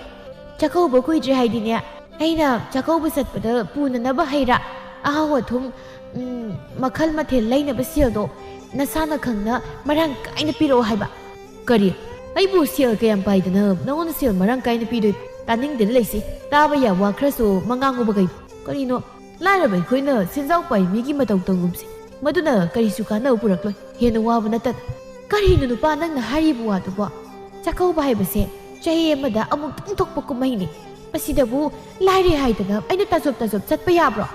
ꯆꯥꯛꯀꯧꯕ ꯀꯨꯏꯗ꯭ꯔꯦ ꯍꯥꯏꯗꯤꯅꯦ, ꯑꯩꯅ ꯆꯥꯛꯀꯧꯕ ꯆꯠꯄꯗ ꯄꯨꯅꯅꯕ ꯍꯩ ꯔꯥ, ꯑꯍꯥꯎ ꯑꯊꯨꯝ, ꯎꯝ, ꯃꯈꯜ ꯃꯊꯦꯜ ꯂꯩꯅꯕ ꯁꯦꯜꯗꯣ ꯅꯁꯥꯅ ꯈꯪꯅ ꯃꯔꯥꯡ ꯀꯥꯏꯅ ꯄꯤꯔꯛꯑꯣ ꯍꯥꯏꯕ꯫ ꯀꯔꯤ? ꯑꯩꯕꯨ ꯁꯦꯜ ꯀꯌꯥꯝ ꯄꯥꯏꯗꯅ ꯅꯉꯣꯟꯗ ꯁꯦꯜ ꯃꯔꯥꯡ ꯀꯥꯏꯅ ꯄꯤꯗꯣꯏ? ꯇꯥꯅꯤꯡꯗꯦꯗ ꯂꯩꯁꯤ꯫ ꯇꯥꯕ ꯌꯥꯕ ꯋꯥ ꯈꯔꯁꯨ ꯃꯉꯥꯡꯉꯨꯕ ꯀꯩꯅꯣ? ꯀꯔꯤꯅꯣ? ꯂꯥꯏꯔꯕ ꯑꯩꯈꯣꯏꯅ ꯁꯦꯟꯖꯥꯎ ꯄꯥꯏ ꯃꯤꯒꯤ ꯃꯇꯧ ꯇꯧꯒꯨꯝꯁꯤ꯫ ꯃꯗꯨꯅ ꯀꯔꯤꯁꯨ ꯀꯥꯟꯅꯕ ꯄꯨꯔꯛꯂꯣꯏ, ꯍꯦꯟꯅ ꯋꯥꯕ ꯅꯠꯇꯅ꯫ ꯀꯔꯤꯅꯣ ꯅꯨꯄꯥ ꯅꯪꯅ ꯍꯥꯏꯔꯤꯕ ꯋꯥꯗꯨꯕꯣ? ꯆꯥꯛꯀꯧꯕ ꯍꯥꯏꯕꯁꯦ ꯆꯍꯤ ꯑꯃꯗ ꯑꯃꯨꯛꯇꯪ ꯊꯣꯛꯄ ꯀꯨꯝꯍꯩꯅꯤ꯫ ꯃꯁꯤꯗꯕꯨ ꯂꯥꯏꯔꯩ ꯍꯥꯏꯗꯅ ꯑꯩꯅ ꯇꯥꯖꯣꯞ ꯇꯥꯖꯣꯞ ꯆꯠꯄ ꯌꯥꯕ꯭ꯔꯣ?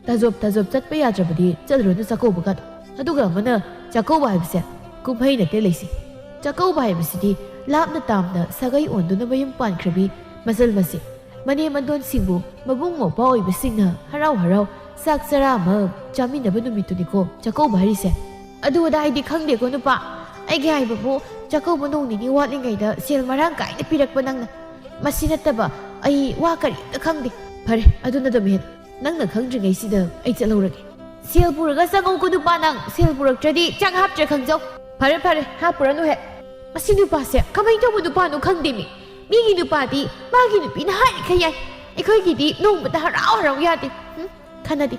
ꯇꯥꯖꯣꯞ ꯇꯥꯖꯣꯞ ꯆꯠꯄ ꯌꯥꯗ꯭ꯔꯕꯗꯤ ꯆꯠꯂꯨꯔꯅꯨ ꯆꯥꯛꯀꯧꯕꯒꯗꯣ꯫ ꯑꯗꯨꯒ ꯑꯃꯅ, ꯆꯥꯛꯀꯧꯕ ꯍꯥꯏꯕꯁꯦ ꯀꯨꯝꯍꯩ ꯅꯠꯇꯦ ꯂꯩꯁꯤ꯫ ꯆꯥꯛꯀꯧꯕ ꯍꯥꯏꯕꯁꯤꯗꯤ ꯂꯥꯞꯅ ꯇꯥꯝꯅ ꯁꯥꯒꯩ ꯑꯣꯟꯗꯨꯅ ꯃꯌꯨꯝ ꯄꯥꯟꯈ꯭ꯔꯕꯤ ꯃꯆꯜ ꯃꯆꯦ, ꯃꯅꯦꯝ ꯃꯗꯣꯟꯁꯤꯡꯕꯨ ꯃꯕꯨꯡ ꯃꯧꯄ꯭ꯋꯥ ꯑꯣꯏꯕꯁꯤꯡꯅ ꯍꯔꯥꯎ ꯍꯔꯥꯎ ꯆꯥꯛ ꯆꯔꯥ ꯑꯃ ꯆꯥꯃꯤꯟꯅꯕ ꯅꯨꯃꯤꯠꯇꯨꯅꯤꯀꯣ ꯆꯥꯛꯀꯧꯕ ꯍꯥꯏꯔꯤꯁꯦ꯫ ꯑꯗꯨ ꯑꯗꯥ ꯑꯩꯗꯤ ꯈꯪꯗꯦꯀꯣ ꯅꯨꯄꯥ꯫ ꯑꯩꯒꯤ ꯍꯥꯏꯕꯕꯨ ꯆꯥꯛꯀꯧꯕ ꯅꯣꯡ ꯅꯤꯅꯤ ꯋꯥꯠꯂꯤꯉꯩꯗ ꯁꯦꯜ ꯃꯔꯥꯡ ꯀꯥꯏꯅ ꯄꯤꯔꯛꯄ ꯅꯪꯅ꯫ ꯃꯁꯤ ꯅꯠꯇꯕ ꯑꯩ ꯋꯥ ꯀꯔꯤꯝꯇ ꯈꯪꯗꯦ꯫ ꯐꯔꯦ, ꯑꯗꯨꯅ ꯑꯗꯨꯝ ꯍꯦꯟ꯫ ꯅꯪꯅ ꯈꯪꯗ꯭ꯔꯤꯉꯩꯁꯤꯗ ꯑꯩ ꯆꯠꯍꯧꯔꯒꯦ꯫ ꯁꯦꯜ ꯄꯨꯔꯒ ꯆꯪꯉꯧꯀꯣ ꯅꯨꯄꯥ ꯅꯪ꯫ ꯁꯦꯜ ꯄꯨꯔꯛꯇ꯭ꯔꯗꯤ ꯆꯥꯛ ꯍꯥꯞꯇ꯭ꯔꯦ ꯈꯪꯖꯧ꯫ ꯐꯔꯦ ꯐꯔꯦ, ꯍꯥꯞꯄꯨꯔꯅꯨ ꯍꯦꯛ꯫ ꯃꯁꯤ ꯅꯨꯄꯥꯁꯦ ꯀꯃꯥꯏꯅ ꯇꯧꯕ ꯅꯨꯄꯥꯅꯣ ꯈꯪꯗꯦꯃꯤ꯫ ꯃꯤꯒꯤ ꯅꯨꯄꯥꯗꯤ ꯃꯥꯒꯤ ꯅꯨꯄꯤꯅ ꯍꯥꯏꯔꯤꯈꯩ ꯌꯥꯏ꯫ ꯑꯩꯈꯣꯏꯒꯤꯗꯤ ꯅꯣꯡꯃꯇ ꯍꯔꯥꯎ ꯍꯔꯥꯎ ꯌꯥꯗꯦ꯫ ꯍꯨꯝ, ꯈꯟꯅꯗꯦ꯫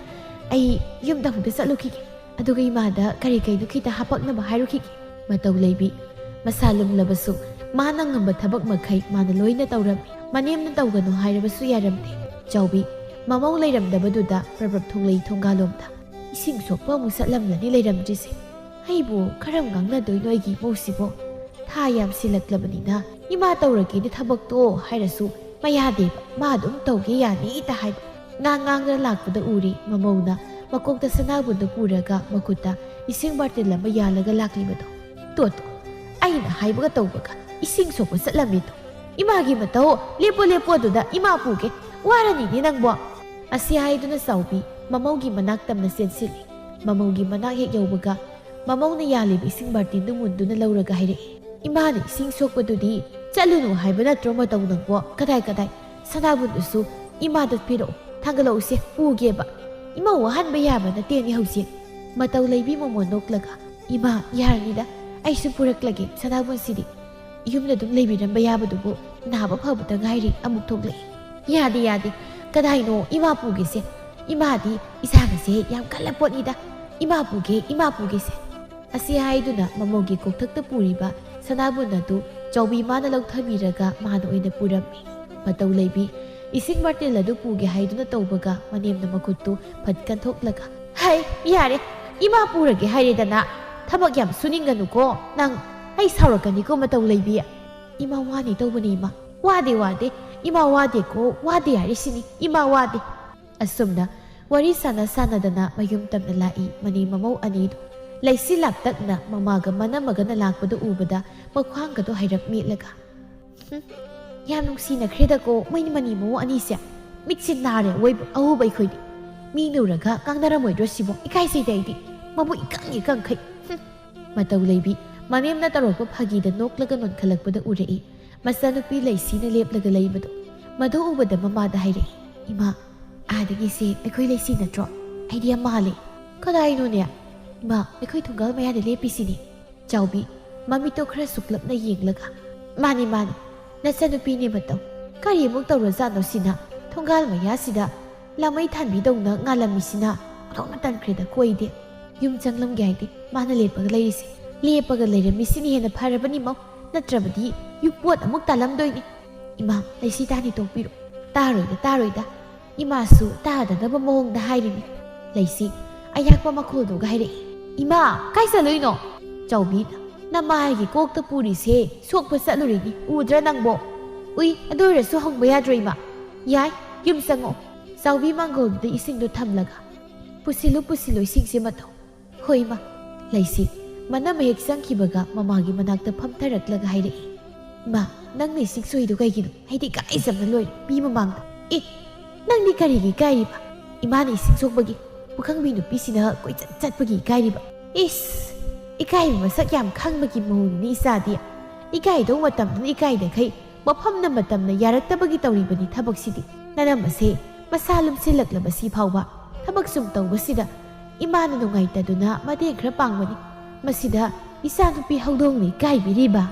ꯑꯩ ꯌꯨꯝꯗ ꯑꯃꯨꯛꯇ ꯆꯠꯂꯨꯈꯤꯒꯦ, ꯑꯗꯨꯒ ꯏꯃꯥꯗ ꯀꯔꯤ ꯀꯩꯅꯣ ꯈꯤꯇ ꯍꯥꯄꯛꯅꯕ ꯍꯥꯏꯔꯨꯈꯤꯒꯦ꯫ ꯃꯇꯧ ꯂꯩꯕꯤ ꯃꯁꯥ ꯂꯨꯝꯂꯕꯁꯨ ꯃꯥꯅ ꯉꯝꯕ ꯊꯕꯛ ꯃꯈꯩ ꯃꯥꯅ ꯂꯣꯏꯅ ꯇꯧꯔꯝꯃꯤ꯫ ꯃꯅꯦꯝꯅ ꯇꯧꯒꯅꯨ ꯍꯥꯏꯔꯕꯁꯨ ꯌꯥꯔꯝꯗꯦ꯫ ꯆꯥꯎꯕꯤ ꯃꯃꯧ ꯂꯩꯔꯝꯗꯕꯗꯨꯗ ꯄ꯭ꯔꯞ ꯄ꯭ꯔꯞ ꯊꯣꯛꯂꯛꯏ ꯊꯣꯡꯒꯥꯜꯂꯣꯝꯗ꯫ ꯏꯁꯤꯡ ꯁꯣꯛꯄ ꯑꯃꯨꯛ ꯆꯠꯂꯝꯂꯅꯤ ꯂꯩꯔꯝꯗ꯭ꯔꯤꯁꯦ꯫ ꯑꯩꯕꯨ ꯀꯔꯝ ꯉꯥꯡꯅꯗꯣꯏꯅꯣ ꯑꯩꯒꯤ ꯏꯃꯧꯁꯤꯕꯣ? ꯊꯥ ꯌꯥꯝꯁꯤꯜꯂꯛꯂꯕꯅꯤꯅ ꯏꯃꯥ ꯇꯧꯔꯒꯦꯅ ꯊꯕꯛꯇꯣ ꯍꯥꯏꯔꯁꯨ ꯃꯌꯥꯗꯦꯕ꯫ ꯃꯥ ꯑꯗꯨꯝ ꯇꯧꯒꯦ ꯌꯥꯅꯤꯇ ꯍꯥꯏꯕ꯫ ꯉꯥꯡ ꯉꯥꯡꯗꯅ ꯂꯥꯛꯄꯗ ꯎꯔꯤ ꯃꯃꯧꯅ ꯃꯀꯣꯛꯇ ꯁꯅꯥꯕꯨꯟꯗꯨ ꯄꯨꯔꯒ ꯃꯈꯨꯠꯇ ꯏꯁꯤꯡ ꯕꯥꯔꯇꯤꯜ ꯑꯃ ꯌꯥꯜꯂꯒ ꯂꯥꯛꯂꯤꯕꯗꯣ꯫ ꯇꯣ ꯇꯣ, ꯑꯩꯅ ꯍꯥꯏꯕꯒ ꯇꯧꯕꯒ ꯏꯁꯤꯡ ꯁꯣꯛꯄ ꯆꯠꯂꯝꯃꯤꯗꯣ꯫ ꯏꯃꯥꯒꯤ ꯃꯇꯧ, ꯂꯦꯞꯄꯣ ꯂꯦꯞꯄꯣ ꯑꯗꯨꯗ, ꯏꯃꯥ ꯄꯨꯒꯦ, ꯋꯥꯔꯅꯤꯅꯦ ꯅꯪꯕꯣ꯫ ꯑꯁꯤ ꯍꯥꯏꯗꯨꯅ ꯆꯥꯎꯕꯤ ꯃꯃꯧꯒꯤ ꯃꯅꯥꯛ ꯇꯝꯅ ꯆꯦꯟꯁꯤꯜꯂꯤ꯫ ꯃꯃꯧꯒꯤ ꯃꯅꯥꯛ ꯍꯦꯛ ꯌꯧꯕꯒ ꯃꯃꯧꯅ ꯌꯥꯜꯂꯤꯕ ꯏꯁꯤꯡ ꯕꯥꯔꯇꯤꯟꯗꯨ ꯃꯨꯟꯗꯨꯅ ꯂꯧꯔꯒ ꯍꯥꯏꯔꯛꯏ, "ꯏꯃꯥꯅ ꯏꯁꯤꯡ ꯁꯣꯛꯄꯗꯨꯗꯤ ꯆꯠꯂꯨꯅꯨ ꯍꯥꯏꯕ ꯅꯠꯇ꯭ꯔꯣ ꯃꯇꯧ ꯅꯪꯕꯣ? ꯀꯗꯥꯏ ꯀꯗꯥꯏ? ꯁꯅꯥꯕꯨꯟꯗꯨꯁꯨ ꯏꯃꯥꯗ ꯄꯤꯔꯛꯑꯣ, ꯊꯥꯡꯒꯠꯂꯛꯎꯁꯦ, ꯄꯨꯒꯦꯕ꯫ ꯏꯃꯧ ꯋꯥꯍꯟꯕ ꯌꯥꯕ ꯅꯠꯇꯦꯅꯦ ꯍꯧꯖꯤꯛ꯫" ꯃꯇꯧ ꯂꯩꯕꯤ ꯃꯃꯣꯟ ꯅꯣꯛꯂꯒ, "ꯏꯃꯥ, ꯌꯥꯔꯅꯤꯗ, ꯑꯩꯁꯨ ꯄꯨꯔꯛꯂꯒꯦ ꯁꯅꯥꯕꯨꯟꯁꯤꯗꯤ꯫ ꯌꯨꯝꯗ ꯑꯗꯨꯝ ꯂꯩꯕꯤꯔꯝꯕ ꯌꯥꯕꯗꯨꯕꯨ ꯅꯥꯕ ꯐꯕꯇ ꯉꯥꯏꯔꯤ ꯑꯃꯨꯛ ꯊꯣꯛꯂꯛꯏ꯫" "ꯌꯥꯗꯦ, ꯌꯥꯗꯦ꯫ ꯀꯗꯥꯏꯅꯣ ꯏꯃꯥ ꯄꯨꯒꯦꯁꯦ? ꯏꯃꯥꯗꯤ ꯏꯁꯥꯒꯁꯦ ꯌꯥꯝ ꯀꯜꯂ ꯄꯣꯠꯅꯤꯗ꯫ ꯏꯃꯥ ꯄꯨꯒꯦ, ꯏꯃꯥ ꯄꯨꯒꯦꯁꯦ꯫" ꯑꯁꯤ ꯍꯥꯏꯗꯨꯅ ꯃꯃꯧꯒꯤ ꯀꯣꯛꯊꯛꯇ ꯄꯨꯔꯤꯕ ꯁꯅꯥꯕꯨꯟ ꯑꯗꯨ ꯆꯥꯎꯕꯤ ꯃꯥꯅ ꯂꯧꯊꯕꯤꯔꯒ ꯃꯥꯅ ꯑꯣꯏꯅ ꯄꯨꯔꯝꯃꯤ꯫ ꯃꯇꯧ ꯂꯩꯕꯤ ꯏꯁꯤꯡ ꯕꯥꯔꯇꯤꯜ ꯑꯗꯨ ꯄꯨꯒꯦ ꯍꯥꯏꯗꯨꯅ ꯇꯧꯕꯒ ꯃꯅꯦꯝꯅ ꯃꯈꯨꯠꯇꯨ ꯐꯠ ꯀꯟꯊꯣꯛꯂꯒ, "ꯍꯩ, ꯌꯥꯔꯦ, ꯏꯃꯥ ꯄꯨꯔꯒꯦ ꯍꯥꯏꯔꯦꯗꯅ꯫ ꯊꯕꯛ ꯌꯥꯝ ꯁꯨꯅꯤꯡꯒꯅꯨꯀꯣ ꯅꯪ꯫ ꯑꯩ ꯁꯥꯎꯔꯛꯀꯅꯤꯀꯣ ꯃꯇꯧ ꯂꯩꯕꯤ꯫ ꯏꯃꯥ ꯋꯥꯅꯤ ꯇꯧꯕꯅꯤ ꯏꯃꯥ꯫ ꯋꯥꯗꯦ, ꯋꯥꯗꯦ꯫ ꯏꯃꯥ ꯋꯥꯗꯦꯀꯣ, ꯋꯥꯗꯦ ꯍꯥꯏꯔꯤꯁꯤꯅꯤ꯫ ꯏꯃꯥ ꯋꯥꯗꯦ꯫" ꯑꯁꯨꯝꯅ ꯋꯥꯔꯤ ꯁꯥꯟꯅ ꯁꯥꯟꯅꯗꯅ ꯃꯌꯨꯝ ꯇꯝꯅ ꯂꯥꯛꯏ ꯃꯅꯦꯝ ꯃꯃꯧ ꯑꯅꯤꯗꯨ꯫ ꯂꯩꯁꯤ ꯂꯥꯞꯇꯛꯅ ꯃꯃꯥꯒ ꯃꯅꯝꯃꯒꯅ ꯂꯥꯛꯄꯗꯨ ꯎꯕꯗ ꯃꯈ꯭ꯋꯥꯡꯒꯗꯣ ꯍꯥꯏꯔꯞ ꯃꯦꯠꯂꯒ, "ꯍꯨꯝ, ꯌꯥꯝ ꯅꯨꯡꯁꯤꯅꯈ꯭ꯔꯦꯗꯀꯣ ꯃꯣꯏ ꯃꯅꯦꯝ ꯃꯃꯧ ꯑꯅꯤꯁꯦ꯫ ꯃꯤꯠꯁꯦ ꯅꯥꯔꯦ ꯑꯋꯣꯏꯕ-, ꯑꯎꯕ ꯑꯩꯈꯣꯏꯗꯤ꯫ ꯃꯤꯅ ꯎꯔꯒ ꯉꯥꯡꯅꯔꯝꯃꯣꯏꯗ꯭ꯔꯣ ꯁꯤꯕꯣ? ꯏꯀꯥꯏꯖꯩꯗ ꯑꯩꯗꯤ꯫ ꯃꯕꯨꯛ ꯏꯀꯪ ꯏꯀꯪꯈꯩ꯫ ꯍꯨꯝ꯫" ꯃꯇꯧ ꯂꯩꯕꯤ ꯃꯅꯦꯝꯅ ꯇꯧꯔꯛꯄ ꯐꯥꯒꯤꯗ ꯅꯣꯛꯂꯒ ꯅꯣꯟꯈꯠꯂꯛꯄꯗ ꯎꯔꯛꯏ ꯃꯆꯥꯅꯨꯄꯤ ꯂꯩꯁꯤꯅ ꯂꯦꯞꯂꯒ ꯂꯩꯕꯗꯣ꯫ ꯃꯗꯨ ꯎꯕꯗ ꯃꯃꯥꯗ ꯍꯥꯏꯔꯛꯏ, "ꯏꯃꯥ, ꯑꯥꯗꯒꯤꯁꯦ ꯑꯩꯈꯣꯏ ꯂꯩꯁꯤ ꯅꯠꯇ꯭ꯔꯣ? ꯑꯩꯗꯤ ꯌꯥꯝ ꯃꯥꯜꯂꯦ꯫" "ꯀꯗꯥꯏꯅꯣꯅꯦ?" "ꯏꯃꯥ, ꯑꯩꯈꯣꯏ ꯊꯣꯡꯒꯥꯜ ꯃꯌꯥꯗ ꯂꯦꯞꯄꯤꯁꯤꯅꯦ꯫" ꯆꯥꯎꯕꯤ ꯃꯃꯤꯠꯇꯣ ꯈꯔ ꯁꯨꯛꯂꯞꯅ ꯌꯦꯡꯂꯒ, "ꯃꯥꯅꯤ, ꯃꯥꯅꯤ, ꯅꯆꯥꯅꯨꯄꯤꯅꯦ ꯃꯇꯧ꯫ ꯀꯔꯤꯃꯨꯛ ꯇꯧꯔꯖꯥꯠꯅꯣ ꯁꯤꯅ? ꯊꯣꯡꯒꯥꯜ ꯃꯌꯥꯁꯤꯗ ꯂꯥꯃꯩ ꯊꯥꯟꯕꯤꯗꯧꯅ ꯉꯥꯜꯂꯝꯃꯤꯁꯤꯅ?" ꯇꯟꯈ꯭ꯔꯦꯗ ꯀꯣꯏꯗꯦ꯫ ꯌꯨꯝ ꯆꯪꯂꯝꯒꯦ ꯍꯥꯏꯗꯤ ꯃꯥꯅ ꯂꯦꯞꯄꯒ ꯂꯩꯔꯤꯁꯦ꯫ ꯂꯦꯞꯄꯒ ꯂꯩꯔꯝꯃꯤꯁꯤꯅ ꯍꯦꯟꯅ ꯐꯔꯕꯅꯤ ꯃꯧ, ꯅꯠꯇ꯭ꯔꯕꯗꯤ ꯌꯨꯝꯄꯣꯠ ꯑꯃꯨꯛ ꯇꯥꯜꯂꯝꯗꯣꯏꯅꯤ꯫ ꯏꯃꯥ, ꯂꯩꯁꯤ ꯇꯥꯅꯤ ꯇꯣꯛꯄꯤꯔꯣ꯫ ꯇꯥꯔꯣꯏꯗ, ꯇꯥꯔꯣꯏꯗ꯫ ꯏꯃꯥꯁꯨ ꯇꯥꯗꯅꯕ ꯃꯑꯣꯡꯗ ꯍꯥꯏꯔꯤꯅꯤ꯫ ꯂꯩꯁꯤ ꯑꯌꯥꯛꯄ ꯃꯈꯣꯜꯗꯨꯒ ꯍꯥꯏꯔꯛꯏ, "ꯏꯃꯥ, ꯀꯥꯏ ꯆꯠꯂꯨꯏꯅꯣ?" ꯆꯥꯎꯕꯤꯅ, "ꯅꯃꯥꯒꯤ ꯀꯣꯛꯇ ꯄꯨꯔꯤꯁꯦ ꯁꯣꯛꯄ ꯆꯠꯂꯨꯔꯤꯅꯤ, ꯎꯗ꯭ꯔꯥ ꯅꯪꯕꯣ?" "ꯎꯏ, ꯑꯗꯨ ꯑꯣꯏꯔꯁꯨ ꯍꯪꯕ ꯌꯥꯗ꯭ꯔꯣ ꯏꯃꯥ?" "ꯌꯥꯏ, ꯌꯨꯝ ꯆꯪꯉꯛꯑꯣ꯫" ꯆꯥꯎꯕꯤ ꯃꯥꯡꯒꯣꯜꯗꯨꯗ ꯏꯁꯤꯡꯗꯣ ꯊꯝꯂꯒ, "ꯄꯨꯁꯤꯜꯂꯨ, ꯄꯨꯁꯤꯜꯂꯨ ꯏꯁꯤꯡꯁꯦ ꯃꯇꯧ꯫" "ꯍꯣꯏ ꯏꯃꯥ꯫" ꯂꯩꯁꯤ ꯃꯅꯝ ꯍꯦꯛ ꯆꯪꯈꯤꯕꯒ ꯃꯃꯥꯒꯤ ꯃꯅꯥꯛꯇ ꯐꯝꯊꯔꯛꯂꯒ ꯍꯥꯏꯔꯛꯏ, "ꯏꯃꯥ, ꯅꯪꯅ ꯏꯁꯤꯡ ꯁꯣꯏꯗꯣ ꯀꯩꯒꯤꯅꯣ? ꯑꯩꯗꯤ ꯏꯀꯥꯏꯖꯕꯅ ꯂꯣꯏꯔꯦ ꯃꯤ ꯃꯃꯥꯡꯗ꯫" "ꯑꯦ, ꯅꯪꯗꯤ ꯀꯔꯤꯒꯤ ꯏꯀꯥꯏꯔꯤꯕ? ꯏꯃꯥꯅ ꯏꯁꯤꯡ ꯁꯣꯛꯄꯒꯤ ꯄꯨꯈꯪꯕꯤ ꯅꯨꯄꯤꯁꯤꯅ ꯀꯣꯏꯆꯠ ꯆꯠꯄꯒꯤ ꯏꯀꯥꯏꯔꯤꯕ? ꯏꯁ, ꯏꯀꯥꯏꯕ ꯃꯁꯛ ꯌꯥꯝ ꯈꯪꯕꯒꯤ ꯃꯑꯣꯡꯅꯤ ꯏꯆꯥꯗꯤ꯫ ꯏꯀꯥꯏꯗꯧ ꯃꯇꯝꯗꯅ ꯏꯀꯥꯏꯗꯈꯩ, ꯃꯐꯝꯅ ꯃꯇꯝꯅ ꯌꯥꯔꯛꯇꯕꯒꯤ ꯇꯧꯔꯤꯕꯅꯤ ꯊꯕꯛꯁꯤꯗꯤ꯫" ꯅꯅꯝ ꯑꯁꯦ ꯃꯁꯥ ꯂꯨꯝꯁꯤꯜꯂꯛꯂꯕꯁꯤ ꯐꯥꯎꯕ ꯊꯕꯛ ꯁꯨꯝ ꯇꯧꯕꯁꯤꯗ ꯏꯃꯥꯅ ꯅꯨꯡꯉꯥꯏꯇꯗꯨꯅ ꯃꯇꯦꯡ ꯈꯔ ꯄꯥꯡꯕꯅꯤ꯫ ꯃꯁꯤꯗ ꯏꯆꯥꯅꯨꯄꯤ ꯍꯧꯗꯣꯡꯅ ꯏꯀꯥꯏꯕꯤꯔꯤꯕ꯫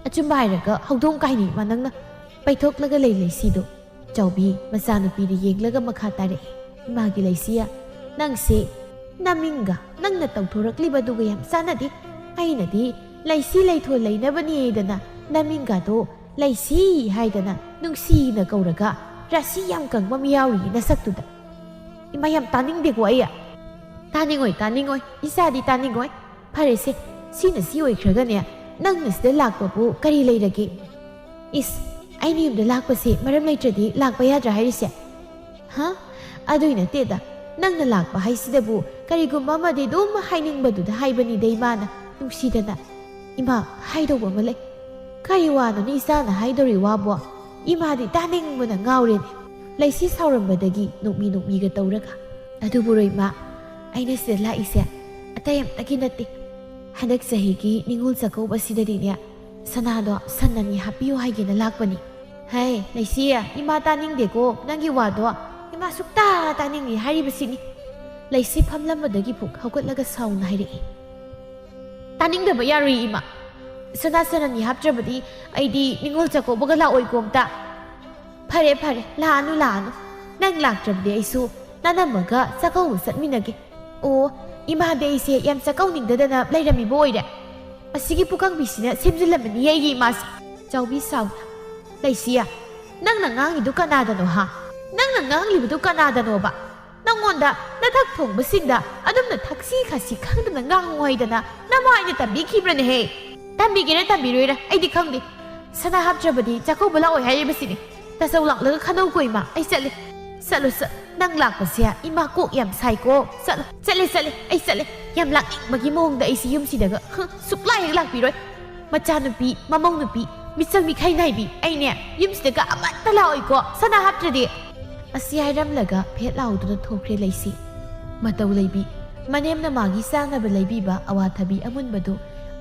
"ꯑꯆꯨꯝꯕ ꯍꯥꯏꯔꯒ ꯍꯧꯗꯣꯡ ꯀꯥꯏꯅꯤ ꯏꯃꯥ ꯅꯪꯅ꯫" ꯄꯩꯊꯣꯛꯂꯒ ꯂꯩ ꯂꯩꯁꯤꯗꯣ꯫ ꯆꯥꯎꯕꯤ ꯃꯆꯥꯅꯨꯄꯤꯗ ꯌꯦꯡꯂꯒ ꯃꯈꯥ ꯇꯥꯔꯛꯏ, "ꯏꯃꯥꯒꯤ ꯂꯩꯁꯤꯌꯥ, ꯅꯪꯁꯦ ꯅꯃꯤꯡꯒ ꯅꯪꯅ ꯇꯧꯊꯣꯔꯛꯂꯤꯕꯗꯨꯒ ꯌꯥꯝ ꯆꯥꯟꯅꯗꯦ꯫ ꯑꯩꯅꯗꯤ ꯂꯩꯁꯤ ꯂꯩꯊꯣꯟ ꯂꯩꯅꯕꯅꯦꯗꯅ ꯅꯃꯤꯡꯒꯗꯣ ꯂꯩꯁꯤ ꯍꯥꯏꯗꯅ ꯅꯨꯡꯁꯤꯅ ꯀꯧꯔꯒ ꯔꯥꯁꯤ ꯌꯥꯝ ꯀꯪꯕ ꯑꯃ ꯌꯥꯎꯔꯤꯌꯦ ꯅꯁꯛꯇꯨꯗ꯫" "ꯏꯃꯥ, ꯌꯥꯝ ꯇꯥꯅꯤꯡꯗꯦꯀꯣ ꯑꯩ꯫" "ꯇꯥꯅꯤꯡꯉꯣꯏ, ꯇꯥꯅꯤꯡꯉꯣꯏ, ꯏꯆꯥꯗꯤ ꯇꯥꯅꯤꯡꯉꯣꯏ꯫ ꯐꯔꯦꯁꯦ, ꯁꯤꯅ ꯁꯤ ꯑꯣꯏꯈ꯭ꯔꯒꯅꯦ, ꯅꯪꯅ ꯁꯤꯗ ꯂꯥꯛꯄꯕꯨ ꯀꯔꯤ ꯂꯩꯔꯒꯦ?" "ꯏꯁ, ꯑꯩꯅ ꯌꯨꯝꯗ ꯂꯥꯛꯄꯁꯦ ꯃꯔꯝ ꯂꯩꯇ꯭ꯔꯗꯤ ꯂꯥꯛꯄ ꯌꯥꯗ꯭ꯔꯥ ꯍꯥꯏꯔꯤꯁꯦ?" "ꯍꯥ? ꯑꯗꯨꯏ ꯅꯠꯇꯦꯗ, ꯅꯪꯅ ꯂꯥꯛꯄ ꯍꯥꯏꯁꯤꯗꯕꯨ ꯀꯔꯤꯒꯨꯝꯕ ꯑꯃꯗꯤ ꯑꯗꯨꯝ ꯍꯥꯏꯅꯤꯡꯕꯗꯨꯗ ꯍꯥꯏꯕꯅꯤꯗ ꯏꯃꯥꯅ ꯅꯨꯡꯁꯤꯗꯅ꯫" "ꯏꯃꯥ, ꯍꯥꯏꯗꯧꯕ ꯑꯃ ꯂꯩ꯫" "ꯀꯔꯤ ꯋꯥꯅꯣꯅꯦ ꯏꯆꯥꯅ ꯍꯥꯏꯗꯧꯔꯤ ꯋꯥꯕꯣ?" ꯏꯃꯥꯗꯤ ꯇꯥꯅꯤꯡꯕꯅ ꯉꯥꯎꯔꯦꯅꯦ꯫ ꯂꯩꯁꯤ ꯁꯥꯎꯔꯝꯕꯗꯒꯤ ꯅꯣꯛꯃꯤ ꯅꯣꯛꯃꯤꯒ ꯇꯧꯔꯒ, "ꯑꯗꯨꯕꯨꯔꯣ ꯏꯃꯥ, ꯑꯩꯅ ꯁꯤꯗ ꯂꯥꯛꯏꯁꯦ ꯑꯇꯩ ꯑꯝꯇꯒꯤ ꯅꯠꯇꯦ꯫ ꯍꯟꯗꯛ ꯆꯍꯤꯒꯤ ꯅꯤꯉꯣꯜ ꯆꯥꯛꯀꯧꯕꯁꯤꯗꯗꯤꯅꯦ, ꯁꯅꯥꯗꯣ ꯁꯟ ꯑꯅꯤ ꯍꯥꯞꯄꯤꯌꯨ ꯍꯥꯏꯒꯦꯅ ꯂꯥꯛꯄꯅꯤ꯫" "ꯍꯩ, ꯂꯩꯁꯤ, ꯏꯃꯥ ꯇꯥꯅꯤꯡꯗꯦꯀꯣ ꯅꯪꯒꯤ ꯋꯥꯗꯣ꯫ ꯏꯃꯥ ꯁꯨꯛꯇꯥ ꯇꯥꯅꯤꯡꯗꯦ ꯍꯥꯏꯔꯤꯕꯁꯤꯅꯤ꯫" ꯂꯩꯁꯤ ꯐꯝꯂꯝꯕꯗꯒꯤ ꯐꯨꯛ ꯍꯧꯒꯠꯂꯒ ꯁꯥꯎꯅ ꯍꯥꯏꯔꯛꯏ꯫ "ꯇꯥꯅꯤꯡꯗꯕ ꯌꯥꯔꯣꯏ ꯏꯃꯥ꯫ ꯁꯅꯥ ꯁꯟ ꯑꯅꯤ ꯍꯥꯞꯇ꯭ꯔꯕꯗꯤ ꯑꯩꯗꯤ ꯅꯤꯉꯣꯜ ꯆꯥꯛꯀꯧꯕꯒ ꯂꯥꯛꯑꯣꯏꯀꯣ ꯑꯝꯇ꯫" "ꯐꯔꯦ, ꯐꯔꯦ, ꯂꯥꯛꯑꯅꯨ, ꯂꯥꯛꯑꯅꯨ꯫ ꯅꯪ ꯂꯥꯛꯇ꯭ꯔꯕꯗꯤ ꯑꯩꯁꯨ ꯅꯅꯝꯃꯒ ꯆꯥꯛꯀꯧꯕ ꯆꯠꯃꯤꯟꯅꯒꯦ꯫ ꯑꯣ, ꯏꯃꯥꯗꯤ ꯑꯩꯁꯦ ꯌꯥꯝ ꯆꯥꯛꯀꯧꯅꯤꯡꯗꯗꯅ ꯂꯩꯔꯝꯃꯤꯕ ꯑꯣꯏꯔꯦ꯫ ꯑꯁꯤꯒꯤ ꯄꯨꯀꯪꯕꯤꯁꯤꯅ ꯁꯦꯝꯖꯤꯜꯂꯝꯃꯅꯤ ꯑꯩꯒꯤ ꯏꯃꯥꯁꯦ꯫ ꯆꯥꯎꯕꯤ ꯁꯥꯎꯅ, "ꯂꯩꯁꯤꯌꯥ, ꯅꯪꯅ ꯉꯥꯡꯉꯤꯗꯨ ꯀꯅꯥꯗꯅꯣ ꯍꯥ? ꯅꯪꯅ ꯉꯥꯡꯂꯤꯕꯗꯨ ꯀꯅꯥꯗꯅꯣꯕ? ꯅꯪꯉꯣꯟꯗ ꯅꯊꯛ ꯊꯣꯡꯕꯁꯤꯡꯗ ꯑꯗꯨꯝꯅ ꯊꯛꯁꯤ ꯈꯥꯁꯤ ꯈꯪꯗꯅ ꯉꯥꯡꯉꯨ ꯍꯥꯏꯗꯅ ꯅꯃꯥꯏꯅ ꯇꯝꯕꯤꯈꯤꯕ꯭ꯔꯅꯦꯍꯦ?" "ꯇꯝꯕꯤꯒꯦꯔꯥ ꯇꯝꯕꯤꯔꯣꯏꯔꯥ ꯑꯩꯗꯤ ꯈꯪꯗꯦ꯫ ꯁꯅꯥ ꯍꯥꯞꯇ꯭ꯔꯕꯗꯤ ꯆꯥꯛꯀꯧꯕ ꯂꯥꯛꯑꯣꯏ ꯍꯥꯏꯔꯤꯕꯁꯤꯅꯤ꯫ ꯇꯥꯆꯧ ꯂꯥꯛꯂꯒ ꯈꯟꯅꯧꯀꯣ ꯏꯃꯥ, ꯑꯩ ꯆꯠꯂꯦ꯫ ꯆꯠꯂꯣ, ꯆꯠ-, ꯅꯪ ꯂꯥꯛꯄꯁꯦ ꯏꯃꯥ ꯀꯣꯛ ꯌꯥꯝ ꯁꯥꯏꯀꯣ꯫ ꯆꯠꯂꯣ, ꯆꯠꯂꯦ, ꯆꯠꯂꯦ, ꯑꯩ ꯆꯠꯂꯦ꯫ ꯌꯥꯝ ꯂꯥꯛꯅꯤꯡꯕꯒꯤ ꯃꯑꯣꯡꯗ ꯑꯩꯁꯦ ꯌꯨꯝꯁꯤꯗꯒ, ꯍꯨꯝ, ꯁꯨꯛꯂꯥꯛ ꯍꯦꯛ ꯂꯥꯛꯄꯤꯔꯣꯏ꯫ ꯃꯆꯥꯅꯨꯄꯤ, ꯃꯃꯧ ꯅꯨꯄꯤ, ꯃꯤꯆꯪ ꯃꯤꯈꯥꯏ ꯅꯥꯏꯕꯤ ꯑꯩꯅꯦ ꯌꯨꯝꯁꯤꯗꯒ ꯑꯃꯠꯇ ꯂꯥꯛꯑꯣꯏꯀꯣ, ꯁꯅꯥ ꯍꯥꯞꯇ꯭ꯔꯗꯤ꯫" ꯑꯁꯤ ꯍꯥꯏꯔꯝꯂꯒ ꯐꯦꯠ ꯂꯥꯎꯗꯨꯅ ꯊꯣꯛꯈ꯭ꯔꯦ ꯂꯩꯁꯤ꯫ ꯃꯇꯧ ꯂꯩꯕꯤ, ꯃꯅꯦꯝꯅ ꯃꯥꯒꯤ ꯆꯥꯅꯕ ꯂꯩꯕꯤꯕ ꯑꯋꯥꯊꯕꯤ ꯑꯃꯨꯟꯕꯗꯨ